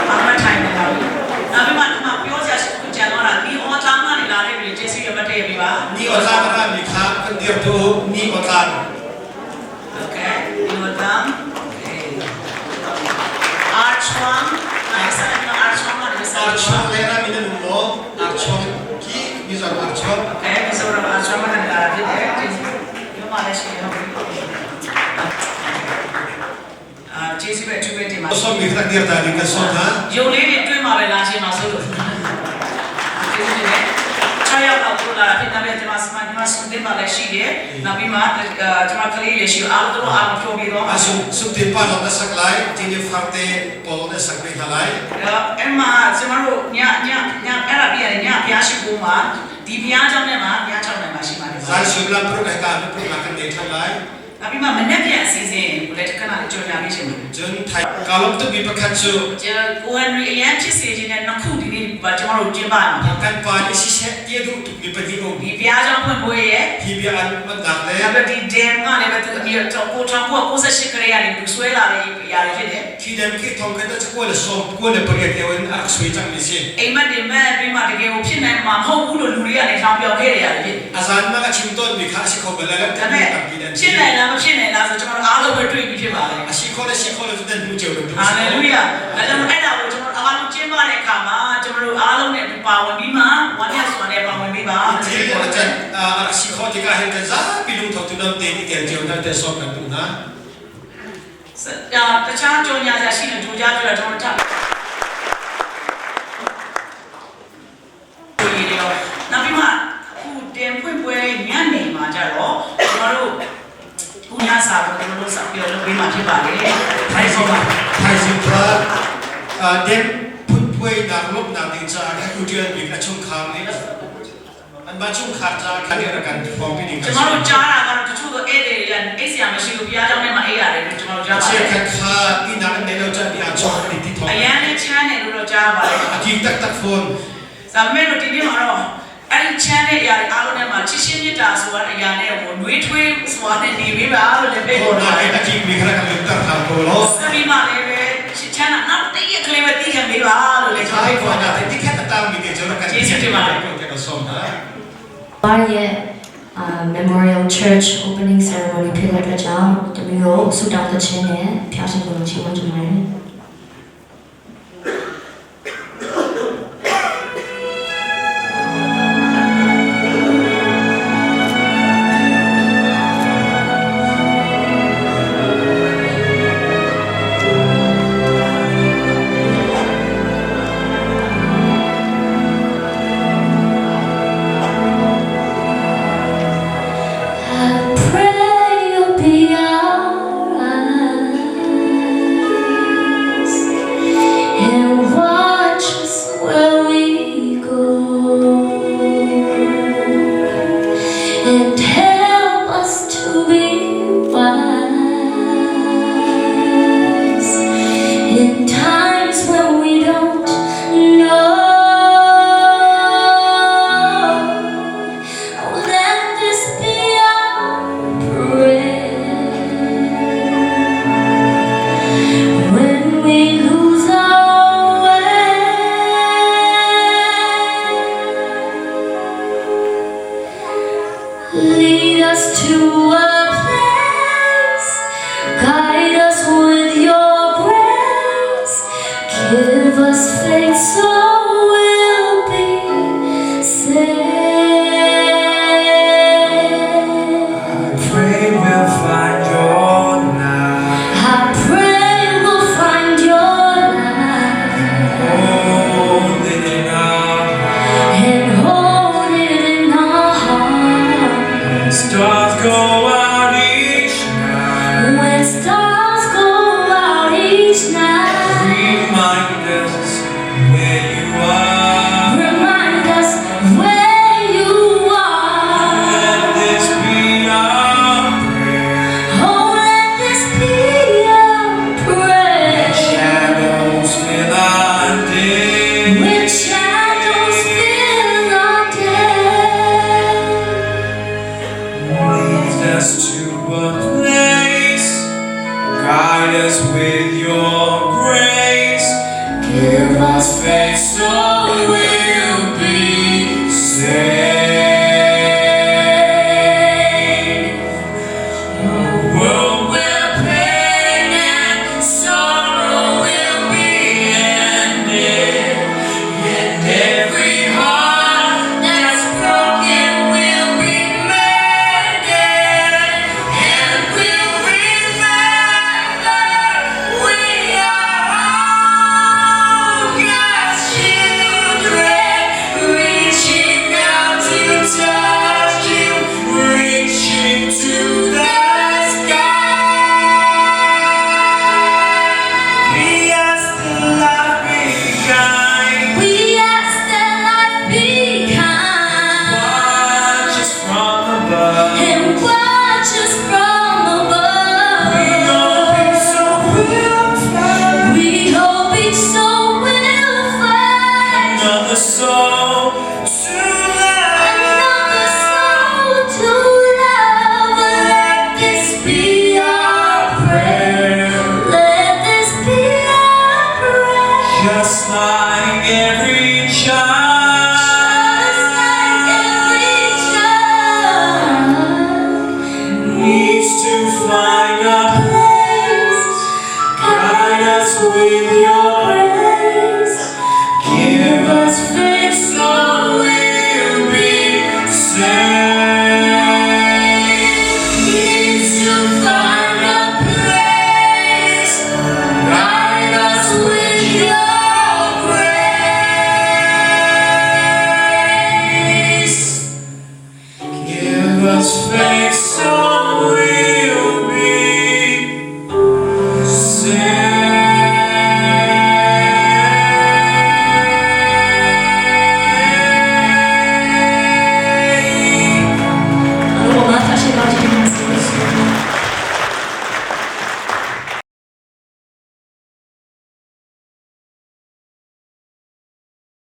အမထိုင်နေပါပြီနောက်ပြီးမှဒီမှာပြောစရာရှိခုကြံတော့တာဒီအော်တာမှနေလာတဲ့လူကျေးဇူးရမတည့်ပေးပါ ni otlang a rami kha kan dir tuah u. Ni otlang. โอเคဒီအော်တာအာချွမ်နိုင်စတဲ့အာချွမ်ကနေစ Archong le rami nan um maw? Archong ki Mizoram Archong. โอเคဒီဆိုတော့အာချွမ်ကနေလာတာဖြစ်တယ်ကျေးဇူးဒီမှာလည်းရှိတယ်ဟုတ်ပြီအာကျေးဇူးပဲအထူးပဲတင်ပါ Som mi kha dir ta ding kan som hna. ရုပ်လေးတွေတွင်းမှာပဲလာရှင်ပါဆိုလို့ကျေးဇူးတင်တယ်6ရောက်တော့ပို့လာတာဖြစ်တယ်ကျွန်မစမကျွန်မစုံတင်ပါလည်းရှိတယ်နောက်ပြီးမှကျွန်မကလေးတွေရှိအားလုံးတို့အားလုံးဖြိုးပြီးတော့ A sum sum tin pa long na sak lai, tin ni far te pol na sak ve hna lai. အဲ့မှာကျွန်တော်တို့ညညညအဲ့ဒါပြရတယ်ညဘုရားရှိခိုးမှာဒီဘုရားကျောင်းထဲမှာဘုရားကျောင်းထဲမှာရှိပါတယ် Zan sum lam pruk hai ka mi pruk na kan nei than lai. နောက်ပြီးမှမနေ့ပြန်အစီအစဉ်ကိုလည်းခဏလေးကြော်ညာပေးရှင်ပါတယ် Cun thai ka lawm tuk mi pakhat cu ကျွန်တော်ကိုဟန်ရီအရန်ဖြစ်စေခြင်းနဲ့နှစ်ခုဒီနေ့ကျွန်တော်တို့ကျင်းပရမှာ kan pa nih siseh ti a duh tuk mi pahnih um. ဒီဘုရားကျောင်းဖွင့်ပွဲရဲ့ Hi bia an mannak le နောက်ပြီးဒီ dam ကလည်းပဲသူအမြဲတော့ကို1998ခရေကနေသူဆွဲလာတဲ့ຢာတွေဖြစ်တယ် khi dem khi thong kan ta chakua le som kua le pariat te wan a rak sui cang mi si. အိမ်မက်တွေမဲ့ပြီးမှတကယ်ကိုဖြစ်နိုင်မှာမဟုတ်ဘူးလို့လူတွေကလည်းထောင်ပြောင်ခဲ့ရရတယ်ဖြစ်တယ် A zan ma ka chim tawn mi kha a si kho bal lai lo ဒါပေမဲ့ tampi nan ဖြစ်နိုင်လားမဖြစ်နိုင်လားဆိုကျွန်တော်တို့အားလုံးပဲတွေ့ပြီးဖြစ်ပါလေ A si kho le si kho le cu nan hmu cio bantuk ဟာ a si လေလုယာဒါကြောင့်အဲ့ဒါကိုကျွန်တော်အားလုံးကျင်းပတဲ့အခါမှာကျွန်တော်တို့အားလုံးနဲ့ပါဝင်ပြီးမှဝမ်းမြောက်စွာနဲ့ပါဝင်ပြီးပါ Thil a can a rak si kho tikah hin kan zapi lungtho tunam tein i tel cio hna te som kan duh hna. တခြားကြော်ညာစရာရှိတယ်ကြိုးကြားကြတာကျွန်တော်ထပ်ဒီရောနောက်ပြီးမှအခုတင်ဖွင့်ပွဲညနေမှာကြတော့ကျွန်တော်တို့ခုညစာကိုကျွန်တော်တို့စပြောလုပ်ပေးမှာဖြစ်ပါတယ် Thaizing thaizing kha dem phunphuai nak lawmhnak ding caah kha utian bik a chungkhar nih anmah chungkhar caah khan nih a rak kan form pi ding ကျွန်တော်တို့ကြားတာကတော့တချို့တော့ဧည့်သည်တွေကအိတ်ဆရာမရှိဘူးဘုရားကျောင်းထဲမှာအိတ်ရတယ်လို့ကျွန်တော်တို့ကြားပါတယ် Cheukhat kha ihnak an nei lo caan mi aa chawk an i ti အ thawng. ရန်လေးချမ်းတယ်လို့တော့ကြားပါတယ် A kik taktak fawn. ဒါပေမဲ့လို့ဒီနေ့မှာတော့အဲ့ဒီချမ်းတဲ့အရာတွေအားလုံးထဲမှာချစ်ချင်းမြတ်တာဆိုတာအရာနဲ့ဟိုနှွေးထွေးဆိုတာနဲ့နေပေးပါလို့လည်းပြော Thawnak တာ in a kik mi kha rak kan lumter hna ko law. စပြီးမှလည်းပဲချစ်ချမ်းတာနောက်တည့်ရကလေးပဲတီးခံပေးပါလို့လည်းကျွန် Thai တော်ပြော fawn na te tikhat a tangmi te cu rak kan ko tiah kan sawm hna. 八月 Memorial Church Opening Ceremony ဖြစ်တဲ့အတွက်ကြောင့်တမီးတို့ဆုတောင်းတဲ့ခြင်းနဲ့ဖျားရှင်ကိုချီးမွမ်းချင်ပါတယ် I pray you'll be our eyes and watch us where we go and help us to be wise in times when we don't know. Oh, let this be our prayer. When we lose our way, lead us to a place, guide us with your grace, give us faith so we'll be saved. I pray we'll find your light. I pray we'll find your light Hold it in our heart. and hold it in our heart. When stars go out each night, When stars go out each night, remind us where you are. remind us where you are. Let this be our prayer. Oh, let this be our prayer. Shadows fill our day. When shadows fill our day. Lead us to a place. Guide us with your grace. Give us faith so we'll be saved. A world where pain and sorrow will be ended, and every heart that's broken will be mended, and we'll remember we are all God's children, reaching out to touch you, reaching to the sky. We ask that life be kind. We ask that life be kind Watch us from above. and watch us from above. We hope each soul will find We hope each soul will find another soul to love. another soul to love. Let this be our prayer. Let this be our prayer. Just like every child. Just like every child needs to find a place, guide us with your grace. Give us faith so we'll be saved.